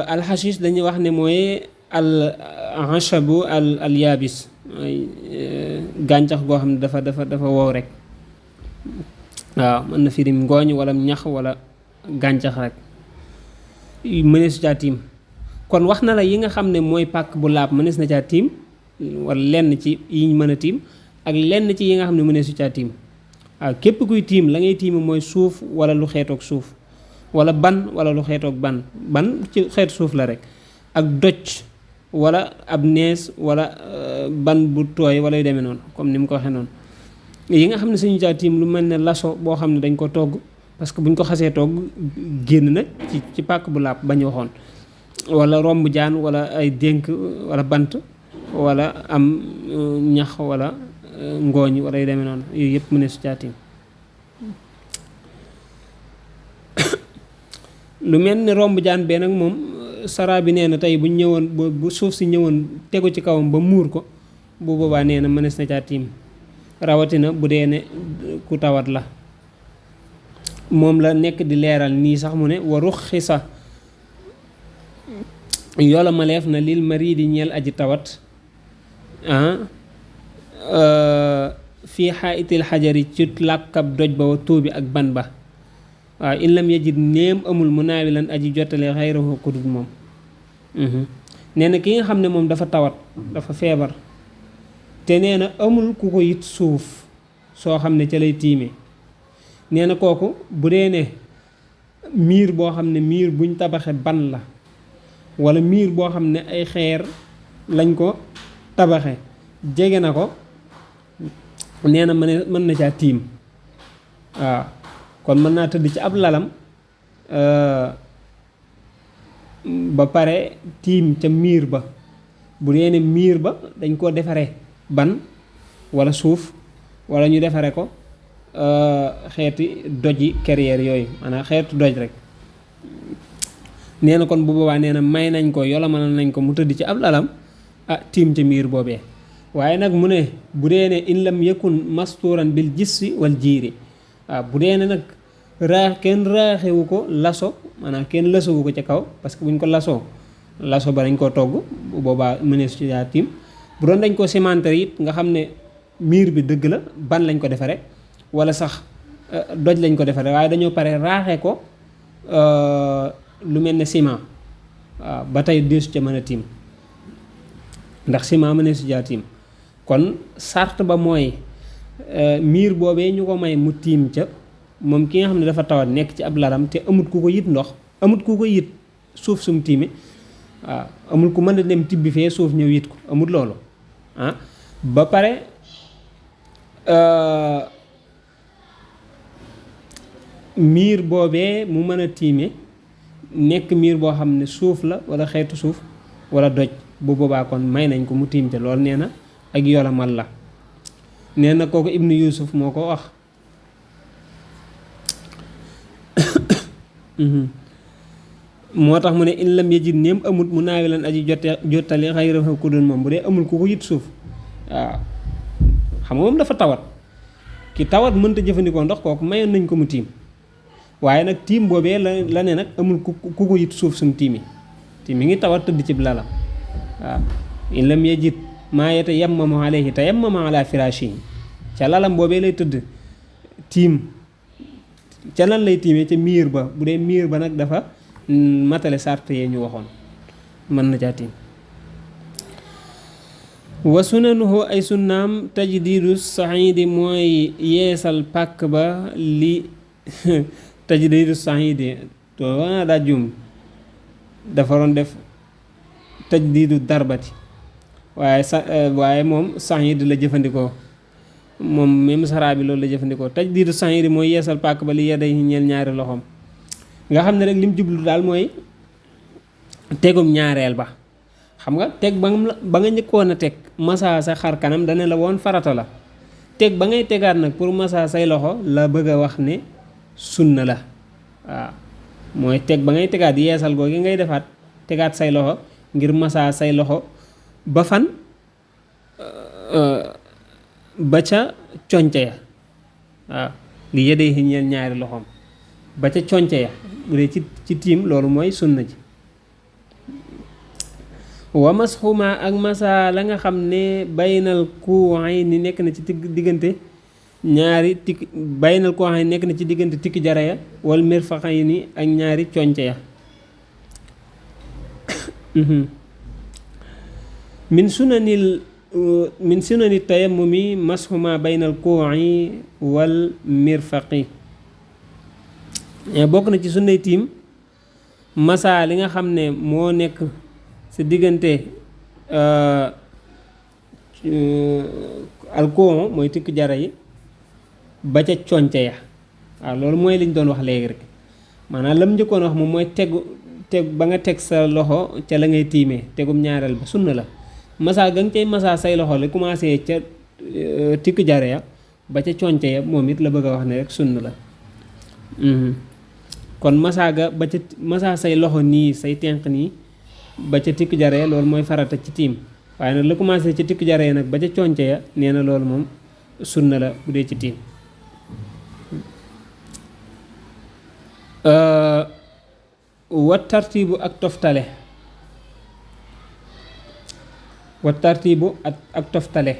al hashish dañuy wax ne mooy al hashabu al yaabis mooy gàncax goo xam ne dafa wow rek waaw mën na firim ngooñ wala ñax wala gàncax rek mënees na caa tiim. kon wax na la yi nga xam ne mooy pàkk bu laab mënees na caa tiim wala lenn ci yiñ mën a tiim ak lenn ci yi nga xam ne mënees na caa tiim. waaw képp kuy tiim la ngay tiim mooy suuf wala lu xeetoog suuf wala ban wala lu xeetoog ban ci xeetu suuf la rek ak doj wala ab nees wala ban bu tooy wala yu demee noonu comme ni mu ko waxee noonu. yi nga xam ne suñu caa tiim lu mel ne laso boo xam ne dañ ko togg parce que buñ ko xasee togg génn na ci pàkk bu laab bañ waxoon wala romb jaan wala ay dénk wala bant wala am ñax wala ngooñ wala yu demee noonu yooyu yëpp mu ne su caa tiim. lu mel ne romb jaan bee nag moom saraa bi nee na tey buñ ñëwoon bu suuf si ñëwoon tegu ci kawam ba muur ko bu boobaa nee na mënees na caa tiim rawatina bu dee ne ku tawat la. moom la nekk di leeral nii sax mu ne wa ruxisa yoola maleef na lil maridi ñeel aji tawat fii xaayitil xajari ci làkkab doj ba wa tuubi ak ban ba waaw in lam yajid néem amul mu naawi lan aji jottale xayrahu ku dul moom. nee na ki nga xam ne moom dafa tawat dafa feebar te nee na amul ku ko yit suuf soo xam ne ca lay tiime nee na kooku bu dee ne miir boo xam ne miir buñ tabaxe ban la wala miir boo xam ne ay xeer lañ ko tabaxe jege na ko nee na mën na caa tiim. waaw kon mën naa tëdd ci ab lalam ba pare tiim ca miir ba bu dee ne miir ba dañ koo defare ban wala suuf wala ñu defare ko xeeti doji carrière yooyu maanaam xeetu doj rek. nee na kon bu boobaa nee na may nañ ko yola mënal nañ ko mu tëdd ci ab lalam tiim ca miir boobee. waaye nag mu ne bu dee ne in lam yakun mastuuran bil jissi wal jiiri waaw bu dee ne nag kenn raaxewu ko laso maanaam kenn lasowu ko ca kaw parce que buñ ko laso ba dañ koo togg bu boobaa mënees ci daa tiim. bu doon dañ ko cimenté it nga xam ne miir bi dëgg la ban lañ ko defare wala sax doj lañ ko defare waaye dañoo pare raaxe ko lu mel ne ciment waaw ba tey deesu ca mën a tiim ndax ciment mënees ci daa tiim. kon sart ba mooy miir boobee ñu ko may mu tiim ca moom ki nga xam ne dafa tawat nekk ci ab lalam te amut ku ko yit ndox amut ku ko yit suuf sum tiime waaw amul ku mën a dem tibbi fee suuf ñëw yit ko amut loolu ba pare miir boobee mu mën a tiime nekk miir boo xam ne suuf la wala xeetu suuf wala doj bu boobaa kon may nañ ko mu tiim ca loolu nee na ak yolamal la. nee na kooku ibnu yusuf moo ko wax. moo tax mu ne in lam yajid néem amut mu naawi lan aji jottali xayrahu ku dul moom bu dee amul ku ko yit suuf waaw xam nga moom dafa tawat ki tawat mënta jëfandikoo ndox kooku mayoon nañ ko mu tiim waaye nag tiim boobee la ne nag amul ku ko yit suuf sum tiimi te mi ngi tawat tëdd ci lalam waaw in lam yajid maa yatayammamu alayhi tayammama ala firashihi ca lalam boobee lay tëdd tiim ca lan lay tiimee ca miir ba bu dee miir ba nag dafa matale sart yee ñu waxoon mën na caa tiim. wa sunanuhu ay sunnaam tajdiidu saxiidi mooy yeesal pàkk ba li tajdiidu saxiidi to wana daa juum dafa doon def tajdiidu darbati waaye moom saxiid la jëfandikoo moom même saraa bi loolu la jëfandikoo tajdiidu saxiidi mooy yeesal pàkk ba li yeday ñeel ñaari loxoom nga xam ne rek lim jublu daal mooy tegum ñaareel ba xam nga teg ba nga njëkkoon a teg masa sa xar kanam dana la woon farata la teg ba ngay tegaat nag pour masa say loxo la bëgg a wax ne sunna la waaw mooy teg ba ngay tegaat yeesal googi ngay defaat tegaat say loxo ngir masa say loxo ba fan ba ca conce ya waaw li yëdee yi ñeel ñaari loxoom ba ca conce ya bu dee ci tiim loolu mooy sunna ji wa masxuma ak masa la nga xam ne baynal kuwaay ni nekk na ci diggante ñaari tikki baynal kuwaay nekk na ci diggante tikki jara ya wal mirfaqay ni ak ñaari conce ya min sunani tayammumi masxuma baynal kuwaay wal mirfaqi bokk na ci sunnay tiim masa li nga xam ne moo nekk si diggante alkoon mooy tikk jara yi ba ca conce ya waaw loolu mooy liñ doon wax léegi rek maanaam lam njëkkoon wax moom mooy teg ba nga teg sa loxo ca la ngay tiimee tegum ñaareel ba sunna la masa ga nga cay masa say loxo la commencé ca tikk jara ya ba ca conce ya moom it la bëgg a wax ne rek sunna la kon masa ga ba ca masa say loxo nii say tenq nii ba ca tikk jaree loolu mooy farata ci tiim waaye nag la commencé ci tikk jaree nag ba ca conce ya nee na loolu moom sunna la bu dee ci tiim wa tartiibu ak toftale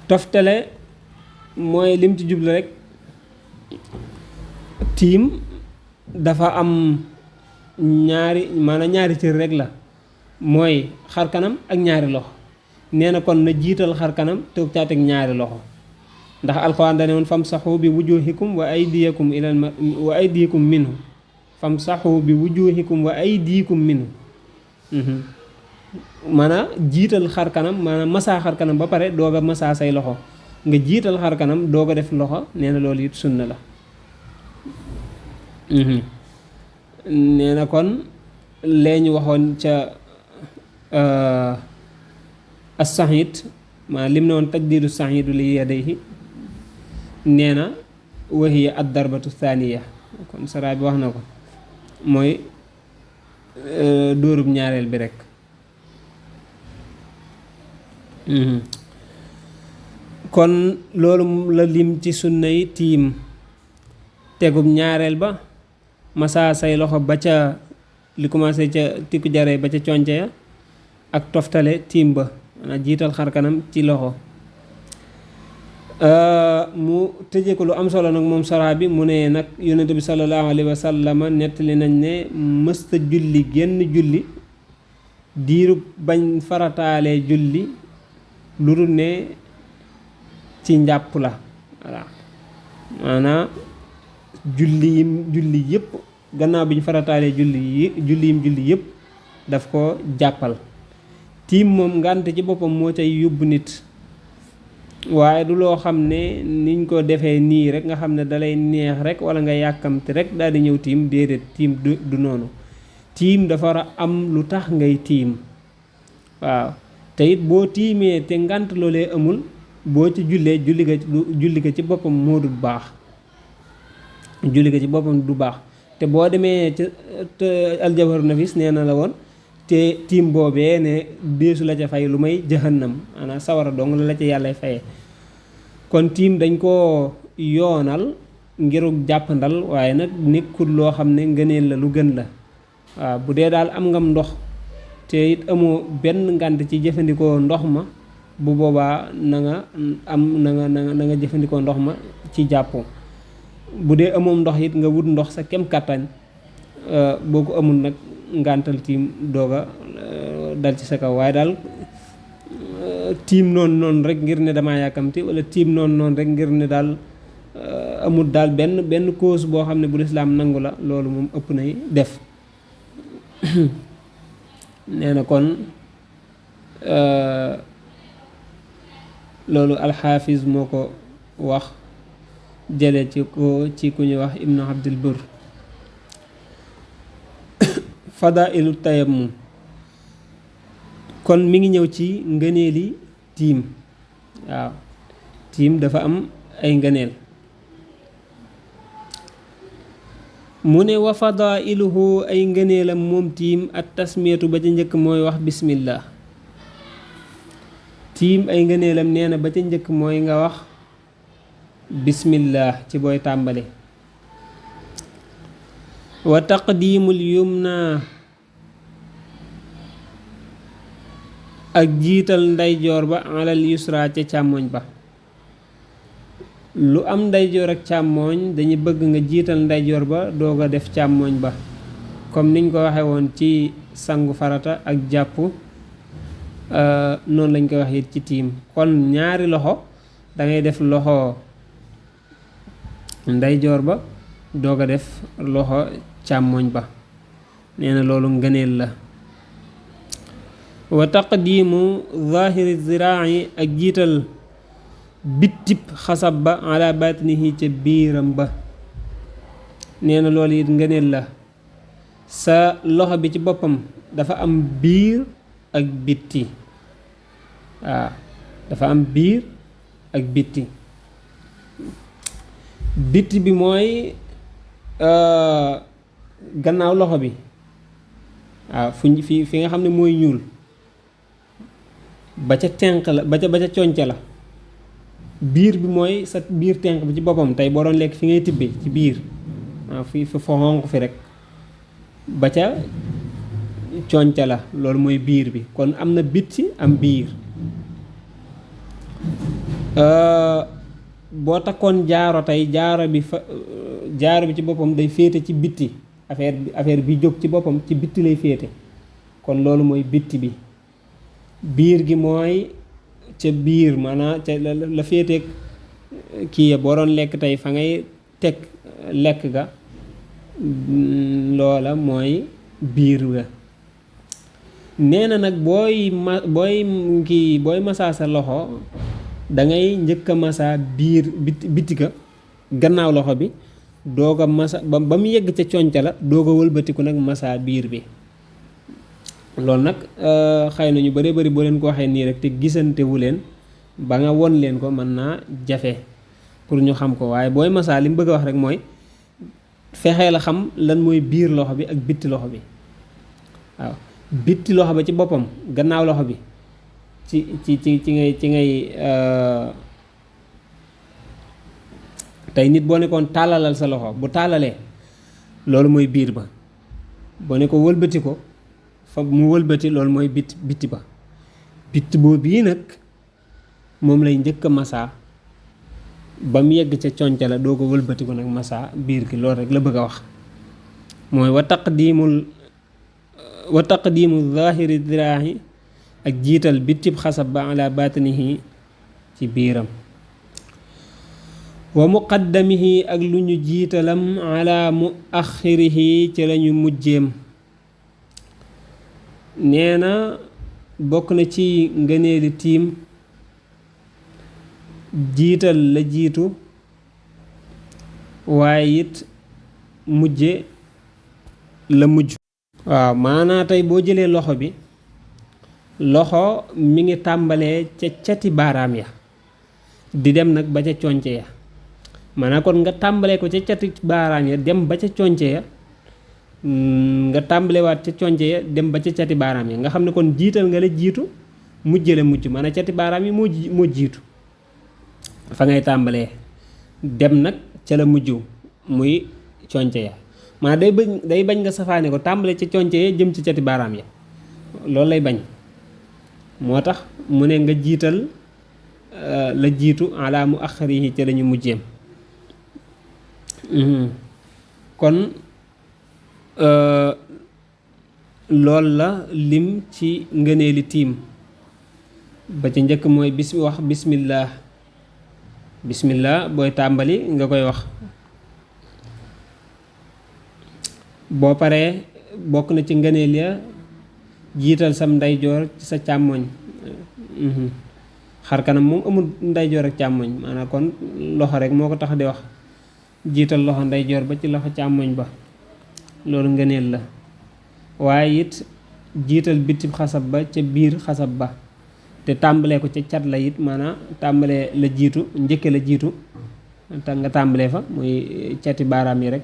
toftale mooy lim ci jublu rek tiim dafa am ñaari cër rek la mooy xar kanam ak ñaari loxo nee na kon na jiital xar kanam toog caa teg ñaari loxo ndax alxuraan dane woon famsaxu bi wujuhikum wa aydiyakum minhu famsaxu bi wujuhikum wa aydikum minhu maanaam jiital xar kanam maanaam masaa xar kanam ba pare doog a masaa say loxo nga jiital xar kanam doog a def loxo nee na loolu it sunna la nee na kon lee ñu waxoon ca as-sahid maa lim ne woon tajdiidu sahidu li yadayhi nee na wahiya ad-darbatu thaniya kon saraa bi wax na ko mooy dóorub ñaareel bi rek kon loolu la lim ci sunna yi tiim tegub ñaareel ba masa say loxo ba ca li commencé ca tikku jaree ba ca conce ya ak toftale tiim ba maanaam jiital xar kanam ci loxo mu tëjee ko lu am solo nag moom saraa bi mu ne nag yonent bi sallallahu alayhi wa sallam nettali nañ ne mësta julli genn julli diiru bañ farataalee julli lu dul ne ci njàpp la voilà maanaam julli yëpp gannaaw bi ñu farataalee julli yëpp daf ko jàppal tiim moom ngànt ci boppam moo cay yóbbu nit waaye du loo xam ne niñ ko defee nii rek nga xam ne dalay neex rek wala nga yàkkamti rek daal di ñëw tiim déedéet tiim du noonu tiim dafa war a am lu tax ngay tiim waaw te it boo tiimee te ngànt loolee amul boo ci jullee julli ga ci boppam moo dul baax julli ga ci boppam du baax te boo demee ca aljawhar nafis nee na la woon te tiim boobee ne deesu la ca fay lu may jahannam maanaam sawara dong la ca yàlla fayee kon tiim dañ koo yoonal ngirug jàppandal waaye nag nekkul loo xam ne ngëneel la lu gën la waaw bu dee daal am ngam ndox te it amoo benn ngànt ci jëfandikoo ndox ma bu boobaa na nga jëfandikoo ndox ma ci jàppoo bu dee amoom ndox it nga wut ndox sa kem kàttan boo ko amul nag ngàntal tiim dooga dal ci sa kaw waaye daal tiim noonu rek ngir ne damaa yàkkamti wala tiim noonu rek ngir ne daal amul daal benn cause boo xam ne bu lislaam nangu la loolu moom ëpp nay def nee na kon loolu alxaafis moo ko wax jële ci ku ñuy wax ibnu abdul bur fadailu tayammum kon mi ngi ñëw ci ngëneeli tiim waaw tiim dafa am ay ngëneel mu ne wa fadailuhu ay ngëneelam moom tiim at tasmiyatu ba ca njëkk mooy wax bismillah tiim ay ngëneelam nee na ba ca njëkk mooy nga wax bismillah ci booy tàmbali wa taqdimul yumna ak jiital ndeyjoor ba alal yusra ca càmmoñ ba lu am ndeyjoor ak càmmoñ dañu bëgg nga jiital ndeyjoor ba doog a def càmmoñ ba comme niñ ko waxe woon ci sangu farata ak jàpp noonu lañ koy wax it ci tiim kon ñaari loxo dangay def loxo ndeyjoor ba doog a def loxo càmmoñ ba nee na loolu ngëneel la wa taqdimu zahiri ziraa'i ak jiital bittib xasab ba ala batinihi ca biiram ba nee na loolu it ngëneel la sa loxo bi ci boppam dafa am biir ak bitti waaw dafa am biir ak bitti bitti bi mooy gannaaw loxo bi waaw fi nga xam ne mooy ñuul ba ca tenq la ba ca conce la biir bi mooy sa biir tenq bi ci boppam tey boo doon lekk fi ngay tibbe ci biir waaw fi fa xonq fi rek ba ca conce la loolu mooy biir bi kon am na bitti am biir boo takkoon jaaro tey jaaro bi ci boppam day féete ci bitti affaire bi jóg ci boppam ci bitti lay féete kon loolu mooy bitti bi biir gi mooy ca biir maanaam ca la féeteeg kii boo doon lekk tey fa ngay teg lekk ga loola mooy biir ga nee na nag booy masaa sa loxo dangay njëkk a masaa biir bitti ga gannaaw loxo bi doog a masa ba mu yegg ca conca la doog a wëlbatiku nag masaa biir bi loolu nag xëy na ñu bëree bëri boo leen ko waxee nii rek te gisantewu leen ba nga won leen ko mën naa jafe pour ñu xam ko waaye booy masaa li mu bëgg a wax rek mooy fexee la xam lan mooy biir loxo bi ak bitti loxo bi waaw bitti loxo ba ci boppam gannaaw loxo bi ci ngay tey nit boo nekkoon tàllalal sa loxo bu tàllalee loolu mooy biir ba boo ne ko wëlbati ko fa mu wëlbati loolu mooy bitti ba bitti boobu bii nag moom lay njëkk a masaa ba mu yegg ca conca la doo ko wëlbati ko nag masaa biir gi loolu rek la bëgg a wax mooy wa taqdimu zahiri diraahi ak jiital bittib xasab ba ala batinihi ci biiram wa muqaddamihi ak lu ñu jiitalam ala mu axirihi ci lañu mujjeem nee na bokk na ci ngëneeli tiim jiital la jiitu waaye it mujje la mujj waaw maanaa tey boo jëlee loxo bi loxo mi ngi tàmbalee ca cati baaraam ya di dem nag ba ca conce ya maanaam kon nga tàmbalee ko ca cati baaraam ya dem ba ca conce ya nga tàmbalewaat ca conce ya dem ba ca cati baaraam ya nga xam ne kon jiital nga la jiitu mujj la mujj maanaam cati baaraam yi moo jiitu fa ngay tàmbalee dem nag ca la mujj muy conce ya maanaam day bañ nga safaane ko tàmbale ca conce ya jëm ci cati baaraam ya loolu lay bañ moo tax mu ne nga jiital la jiitu ala mu axarihi ca lañu mujjeem kon loolu la lim ci ngëneeli tiim ba ca njëkk mooy wax bismillah booy tàmbali nga koy wax boo paree bokk na ci ngëneel ya jiital sam ndeyjoor ci sa càmmoñ xar kanam moom amul ndeyjoor ak càmmoñ maanaam kon loxo rek moo ko tax di wax jiital loxo ndeyjoor ba ci loxo càmmoñ ba loolu ngëneel la waaye it jiital bitib xasab ba ca biir xasab ba te tàmbalee ko ca cat la it maanaam tàmbalee la jiitu njëkke la jiitu te nga tàmbalee fa muy cati baaraam yi rek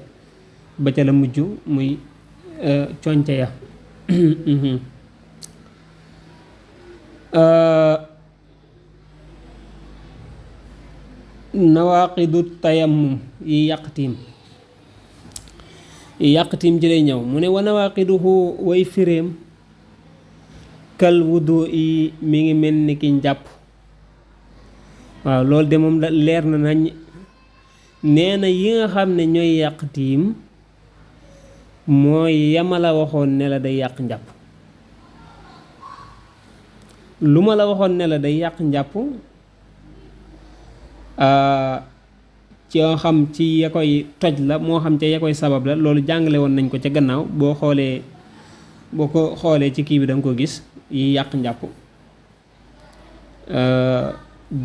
ba ca la mujj muy conce ya nawaaqidu tayammum yi yàq tiim ji lay ñëw mu ne wa nawaaqiduhu way firéem kal wudu yi mi ngi mel ni ki njàpp waaw loolu de moom leer na nañ nee na yi nga xam ne ñooy yàq tiim mooy yama la waxoon ne la day yàq njàpp lu ma la waxoon ne la day yàq njàpp yoo xam ci ya koy toj la moo xam ca ya koy sabab la loolu jàngale woon nañ ko ca gannaaw boo ko xoolee ci kii bi da nga ko gis yi yàq njàpp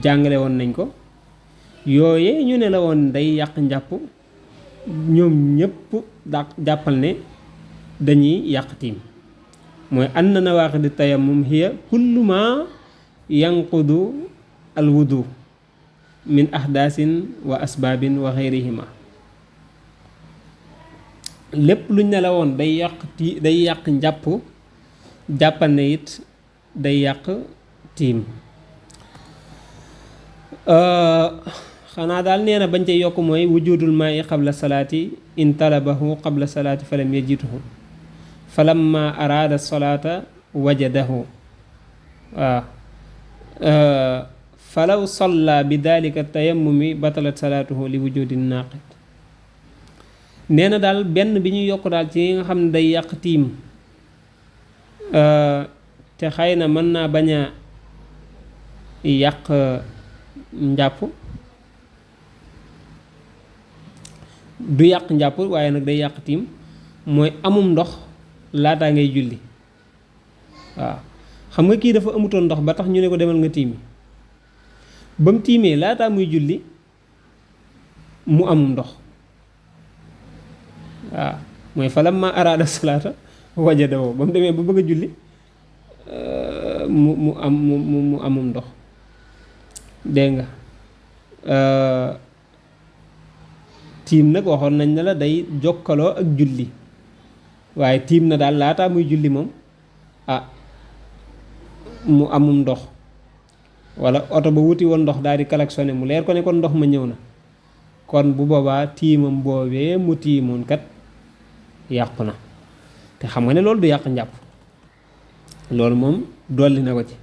jàngale woon nañ ko yooye ñu ne la woon day yàq njàpp ñoom ñëpp jàppal ne dañuy yàq tiim mooy anna nawaaqidi tayammum hiya kullu ma yanqudu al wudu min ahdaasin wa asbaabin wa xeyrihima lépp luñ ne la woon day yàq njàpp jàppal ne it day yàq tiim xanaa daal nee na bañ ca yokk mooy wujudul maa'i qabla salaati in talabahu qabla salaati falam yajidhu falamma araada salaata wajadahu waaw falaw salla bi dalika tayammumi batalat salaatuhu li wujudi naaqid nee na daal benn bi ñu yokk daal ci nga xam ne day yàq tiim te xëy na mën naa bañ a yàq njàpp du yàq njàpp waaye nag day yàq tiim mooy amum ndox laataa ngay julli waaw xam nga kii dafa amutoon ndox ba tax ñu ne ko demal nga tiimi ba mu tiimee laataa muy julli mu amum ndox waaw mooy falamma araada salaata wajadahu ba mu demee ba bëgg a julli mu amum ndox dégg nga tiim nag waxoon nañ ne la day jokkaloo ak julli waaye tiim na daal laataa muy julli moom mu amum ndox wala oto ba wuti woon ndox daal di klaxonné mu leer ko ne kon ndox ma ñëw na kon bu boobaa tiimam boobee mu tiimoon kat yàqu na te xam nga ne loolu du yàq njàpp loolu moom dolli na ko ci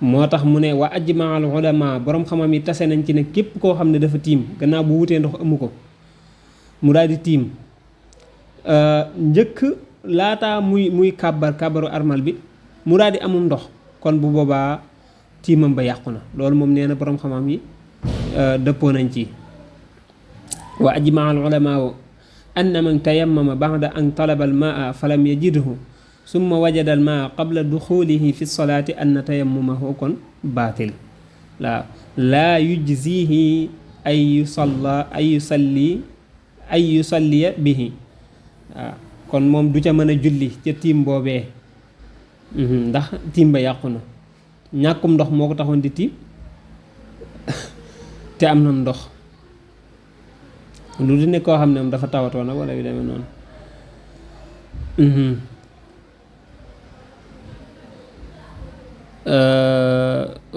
moo tax mu ne wa ajmaa al ulama borom xam-xam yi tase nañ ci ne képp koo xam ne dafa tiim gannaaw bu wutee ndox amu ko mu daal di tiim njëkk laataa muy kàbbaru armal bi mu daal di amum ndox kon bu boobaa tiimam ba yàqu na loolu moom nee na borom xam-xam yi dëppoo nañ ci wa ajmaa al ulama anna man tayammama ba'da an talaba al maa falam yajidhu summa wajada al maa qabla duxulihi fi salaati anna tayammumahu kon baatil laa yujzihi ay yusalliya bihi waaw kon moom du ca mën a julli ca tiim boobee ndax tiim ba yàqu na ñàkkum ndox moo ko taxoon di tiim te am na ndox lu di ne koo xam ne moom dafa tawatoona wala yu demee noonu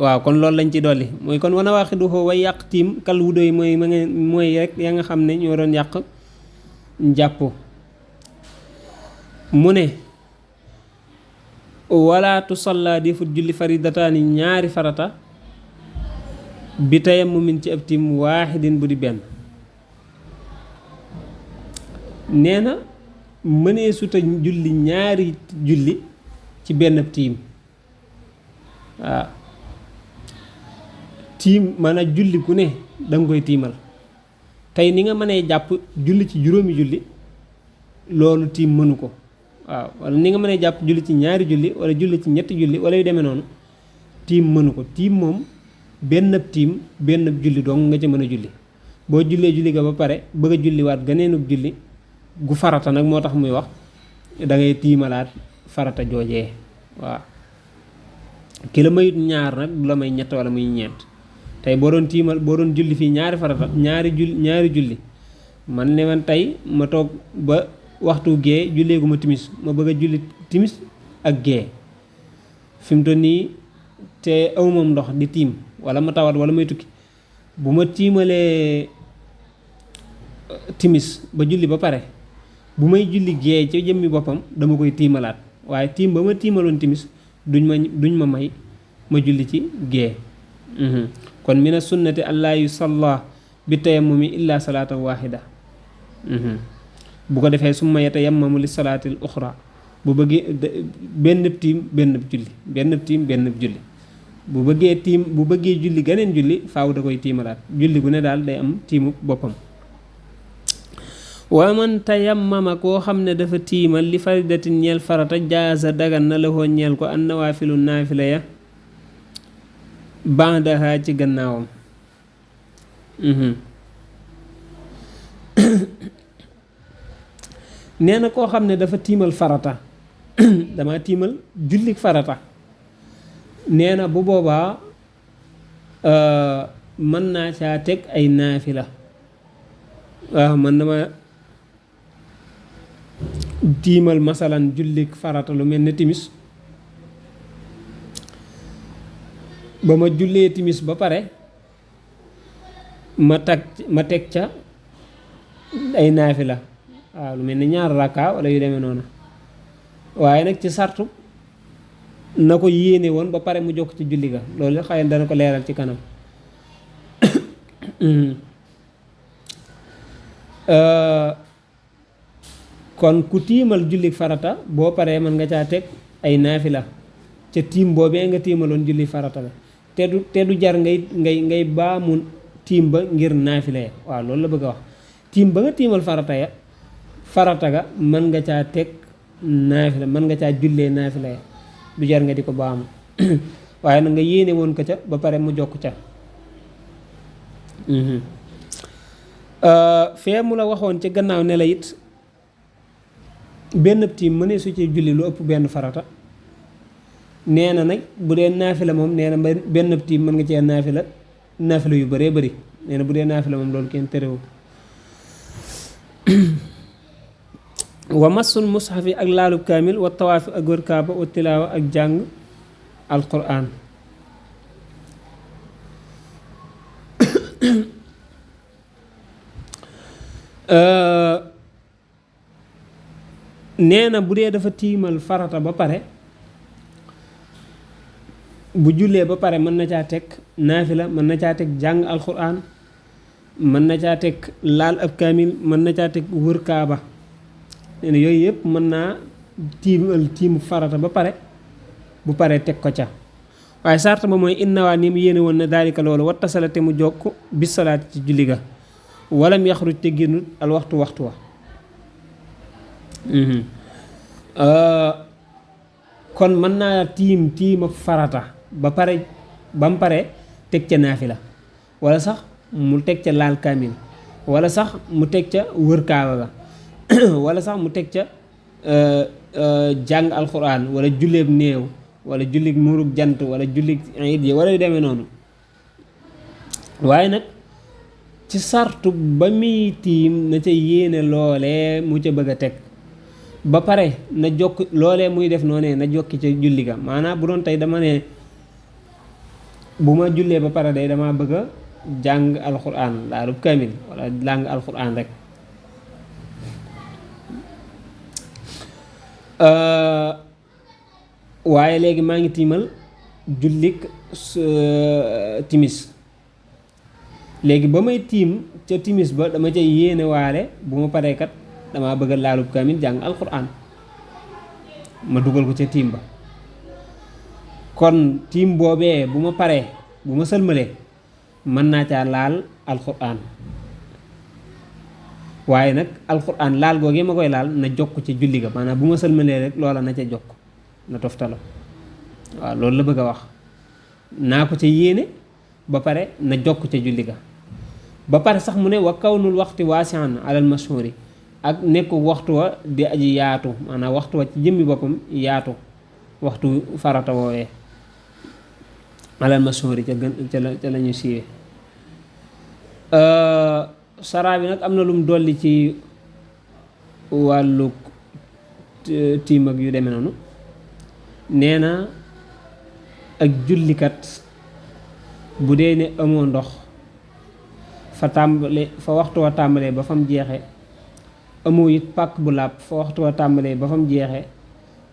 waaw kon loolu lañ ci dolli mooy kon wana waaxiduhu way yàq tiim kal wudo yi mooy rek ya nga xam ne ñoo doon yàq njàpp mu ne wala tusalla defut julli faridataani ñaari farata bi tayammumin ci ab tiim waaxidin bu di benn nee na mënee suta julli ñaari julli ci benn ab tiim waaw tiim maanaam julli ku ne danga koy tiimal tey ni nga mënee jàpp julli ci juróomi julli loolu tiim mënu ko waaw wala ni nga mënee jàpp julli ci ñaari julli wala julli ci ñetti julli wala yu demee noonu tiim mënu ko tiim moom benn tiim benn julli dong nga ca mën a julli boo jullee julli ga ba pare bëgg a julliwaat ganeenug julli gu farata nag moo tax muy wax da ngay tiimalaat farata joojee waaw ki la mayut ñaar nag du la may ñett wala muy ñeent tey boo doon julli fii ñaari farata ñaari julli man ne man tey ma toog ba waxtu gee julleegu ma timis ma bëgg a julli timis ak gee fi mu toll nii te awmam ndox di tiim wala ma tawat wala may tukki bu ma tiimalee timis ba julli ba pare bu may julli gee ca jëmmi boppam dama koy tiimalaat waaye tiim ba ma tiimaloon timis duñ ma may ma julli ci gee kon mina sunnati allaa yusalla bi tayammumi illa salaatan waahida bu ko defee summa yatayammamu li salaatil uxra bu bëggee benn tiim benn julli bu bëggee julli ganeen julli faaw da koy tiimalaat julli gu ne daal day am tiimu boppam wa man tayammama koo xam ne dafa tiimal li faridatin ñeel farata jaaza dagan na la hoo ñeel ko an nawaafilu naafila ya ba'daha ci gannaawam nee na koo xam ne dafa tiimal farata dama tiimal jullik farata nee na bu boobaa mën naa caa teg ay naafila waaw man dama tiimal masalan jullik farata lu mel ne timis ba ma jullee timis ba pare ma teg ca ay naafila waaw lu mel ne ñaar rakka wala yu demee noonu waaye nag ci sartu na ko yéene woon ba pare mu jokk ci julli ga loolu xëy na dana ko leeral ci kanam kon ku tiimal julli farata boo paree mën nga caa teg ay naafila ca tiim boobee nga tiimaloon julli farata la te du jar ngay baamu tiim ba ngir naafila ya waaw loolu la bëgg a wax tiim ba nga tiimal farata ga mën nga caa teg naafila mën nga caa jullee naafila ya du jar nga di ko baamu waaye nag nga yéene woon ko ca ba pare mu jokk ca fee mu la waxoon ca gannaaw ne la it benn tiim mënee su ci julli lu ëpp benn farata nee na nag bu dee naafila moom nee na benn tiim mën nga cee naafila yu bëree bëri nee na bu dee naafila moom loolu kenn terewul wa masul mushafi ak laalub kaamil wa tawaafi ak wër kaaba wa tilaawa ak jàng alquran nee na bu dee dafa tiimal farata ba pare bu jullee ba pare mën na caa teg naafila mën na caa teg jàng alquran mën na caa teg laal ab kaamil mën na caa teg wër kaaba nee na yooyu yëpp mën naa tiimu farata ba pare bu paree teg ko ca waaye sart ba mooy innawaa ni mu yéene woon na daalika loolu wattasala te mu jokk bis salaat ci julli ga walam yaxruj te génnut al waxtu wa kon mën naa tiim ak farata ba mu pare teg ca naafila wala sax mu teg ca laal kaamil wala sax mu teg ca wër kaaba ga wala sax mu teg ca jàng alxuraan wala julleeb néew wala jullig muurug jant wala jullig iid yi wala yu demee noonu waaye nag ci sartu ba muy tiim na ca yéene loolee mu ca bëgg a teg ba pare na jokk loolee muy def noonee na jokki ca julli ga maanaam bu doon tey dama ne bu ma jullee ba pare day dama bëgg a jàng alxuraan laalub kamil wala jàng alxuraan rek waaye léegi maa ngi tiimal jullik timis léegi ba may tiim ca timis ba dama cay yéene waale bu ma paree kat damaa bëgg a laalub kaamil jàng alxuraan ma dugal ko ca tiim ba kon tiim boobee bu ma paree bu ma sëlmalee mën naa caa laal alxuraan waaye nag alxuraan laal googee ma koy laal na jokk ca julli ga maanaam bu ma sëlmalee rek loola na ca jokk na toftalo waaw loolu la bëgg a wax naa ko ca yéene ba pare na jokk ca julli ga ba pare sax mu ne wa kawnul waxti waasian alal mashhuri ak nekku waxtu wa di aji yaatu maanaam waxtu wa ci jëmmi boppam yaatu waxtu farata woowee alal mashhuri ca la ñu siiwee saraa bi nag am na lum dolli ci wàllu tiim ak yu demee noonu nee na ak jullikat bu dee ne amoo ndox fa waxtu wa tàmbalee ba fa mu jeexe amoo it pàkk bu làpp fa waxtu wa tàmbalee ba fa mu jeexe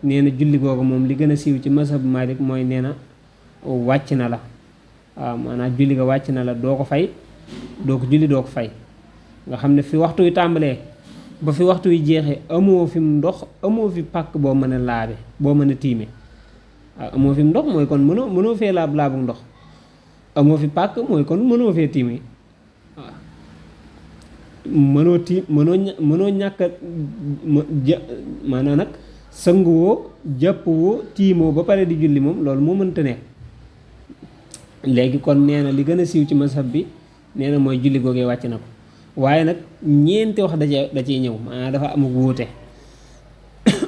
nee na julli googu moom li gën a siiw ci mazhab Malik mooy nee na wàcc na la waaw maanaam julli ga wàcc na la doo ko fay doo ko julli doo ko fay nga xam ne fi waxtu wi tàmbalee ba fi waxtu wi jeexee amoo fi mu ndox amoo fi pàkk boo mën a laabe boo mën a tiime waaw amoo fi mu ndox mooy kon mënoo fee laabu ndox amoo fi pàkk mooy kon mënoo fee tiime waaw mënoo ñàkk maanaam nag sanguwoo jàppwoo tiimoo ba pare di julli moom loolu moo mënta ne léegi kon nee na li gën a siiw ci mazhab bi nee na mooy julli googee wàcc na ko waaye nag ñeenti wax da ciy ñëw maanaam dafa amuk wuute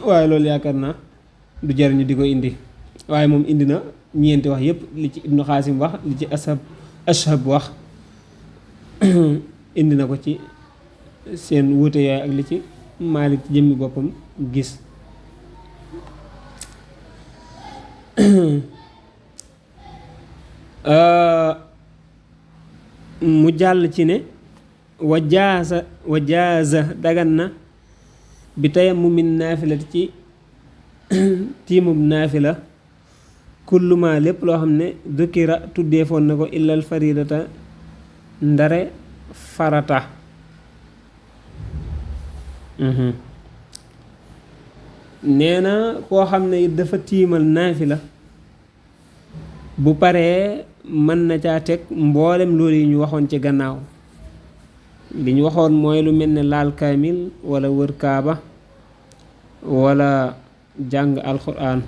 waaye loolu yaakaar naa du jariñu di ko indi waaye moom indi na ñeenti wax yépp li ci Ibnu Xaasim wax li ci ashab wax indi na ko ci seen wuute yooyu ak li ci Maalik ci jëmmi boppam gis mu jàll ci ne wajaaza dagan na bi tayammumin naafilati ci tiimub naafila kulluma lépp loo xam ne dukira tuddeefoon na ko illal faridata ndare farata nee na koo xam ne it dafa tiimal naafila bu paree mën na caa teg mboolem loolu yi ñu waxoon ci gannaaw li ñu waxoon mooy lu mel ne laal kaamil wala wër kaaba wala jàng alxuraan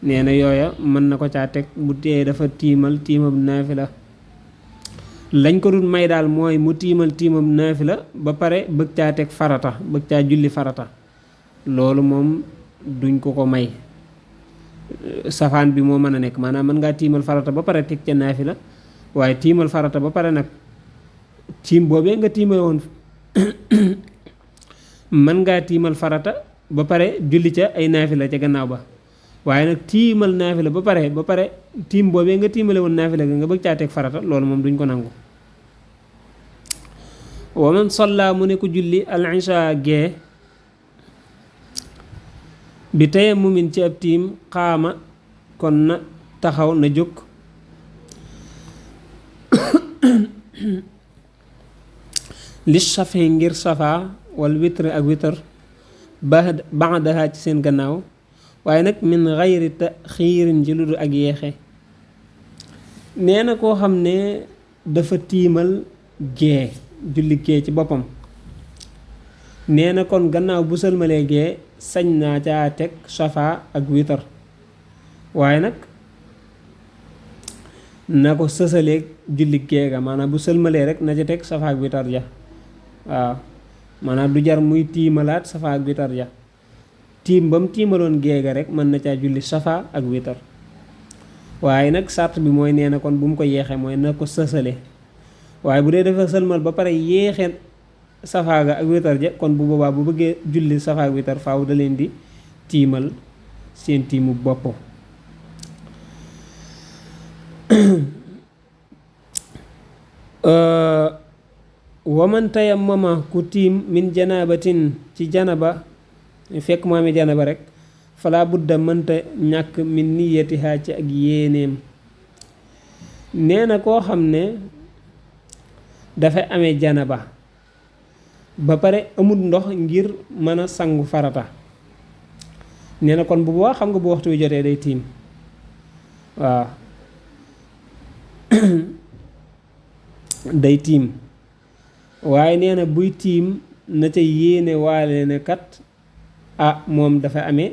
nee na yooya mën na ko caa teg bu tee dafa tiimab naafila lañ ko dul may daal mooy mu tiimab naafila ba pare bëgg caa teg farata bëgg caa julli farata loolu moom duñ ko may safaan bi moo mën a nekk maanaam mën ngaa tiimal farata ba pare teg ca naafila waaye tiimal farata ba pare nag tiim boobee nga tiimale woon mën ngaa tiimal farata ba pare julli ca ay naafila ca gannaaw ba waaye nag tiimal naafila ba pare tiim boobee nga tiimale woon naafila nga bëgg caa teg farata loolu moom duñ ko nangu wa man salla mu ne ko julli al isha gee bi tayammumin ci ab tiim xaama kon na taxaw na jóg li safe ngir safa wal witr ak witr baxdaha ci seen gannaaw waaye nag min xayri taxiirin ci lu dul ak yeexe nee na koo xam ne dafa tiimal gee julli gee ci boppam nee na kon gannaaw bu sëlmalee gee sañ naa caa teg safa ak witr waaye nag na ko sësaleeg julli gee ga maanaam bu sëlmalee rek na ca teg safa ak witr ja waaw maanaam du jar muy tiimalaat safa ak witar ja tiim ba mu tiimaloon géega rek mën na caa julli safa ak witar waaye nag sart bi mooy nee na kon bu mu ko yeexee mooy na ko sësale waaye bu dee dafa sëlmal ba pare yéexee safa ga ak witar ja kon bu boobaa bu bëggee julli safa ak witar faaw da leen di tiimal seen tiimu bopp waman tayammama ku tiim min janabatin ci janaba fekk mu amee janaba rek fala budda mënta ñàkk min niyatiha ci ak yéeneem nee na koo xam ne dafay amee janaba ba pare amul ndox ngir mën a sangu farata nee na kon bu boobaa xam nga bu waxtu wi jotee day tiim waaw day tiim waaye nee na buy tiim na ca yéene waale ne kat moom dafa amee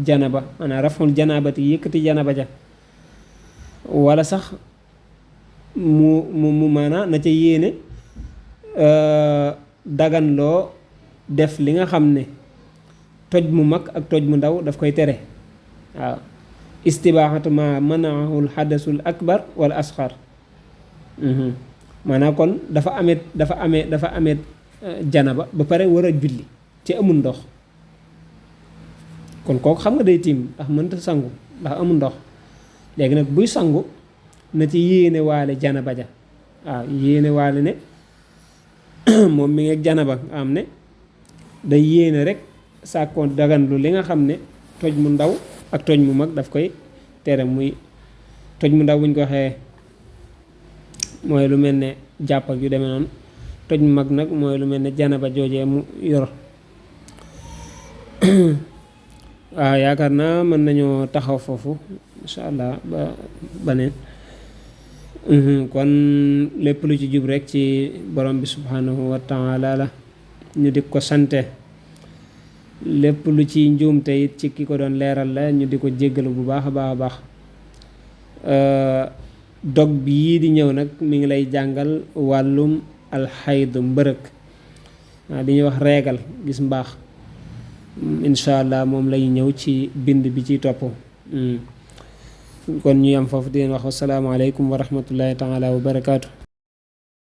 janaba maanaam raful janabati yëkkati janaba ja wala sax mu maanaa na ca yéene daganloo def li nga xam ne toj mu mag ak toj mu ndaw daf koy tere waaw istibaaxatu ma manaahul xadasul akbar wala asxar maanaam kon dafa amee janaba ba pare war a julli ci amul ndox kon kooku xam nga day tiim ndax mënta sangu ndax amul ndox léegi nag buy sangu na ci yéene waale janaba ja waaw yéene waale ne moom mi ngi ak janaba am ne day yéene rek sàkkoon daganlu li nga xam ne toj mu ndaw ak toj mu mag daf koy tere muy toj mu ndaw buñ ko waxee mooy lu mel ne jàpp ak yu demee noonu toj mu mag nag mooy lu mel ne janaba joojee mu yor waaw yaakaar naa mën nañoo taxaw foofu incha allah ba baneen kon lépp lu ci jub rek ci borom bi subhanahu wa taala la ñu di ko sante lépp lu ci njuumte it ci ki ko doon leeral la ñu di ko jéggalu bu baax a baax a baax dog bi yii di ñëw nag mi ngi lay jàngal wàllum alxayd mbërëg waaw di ñuy wax reegal gis mbaax incha allah moom lay ñëw ci bind bi ci topp kon ñu yam foofu di leen wax wasalaamaaleykum wa rahmatullahi taala wa barakaatu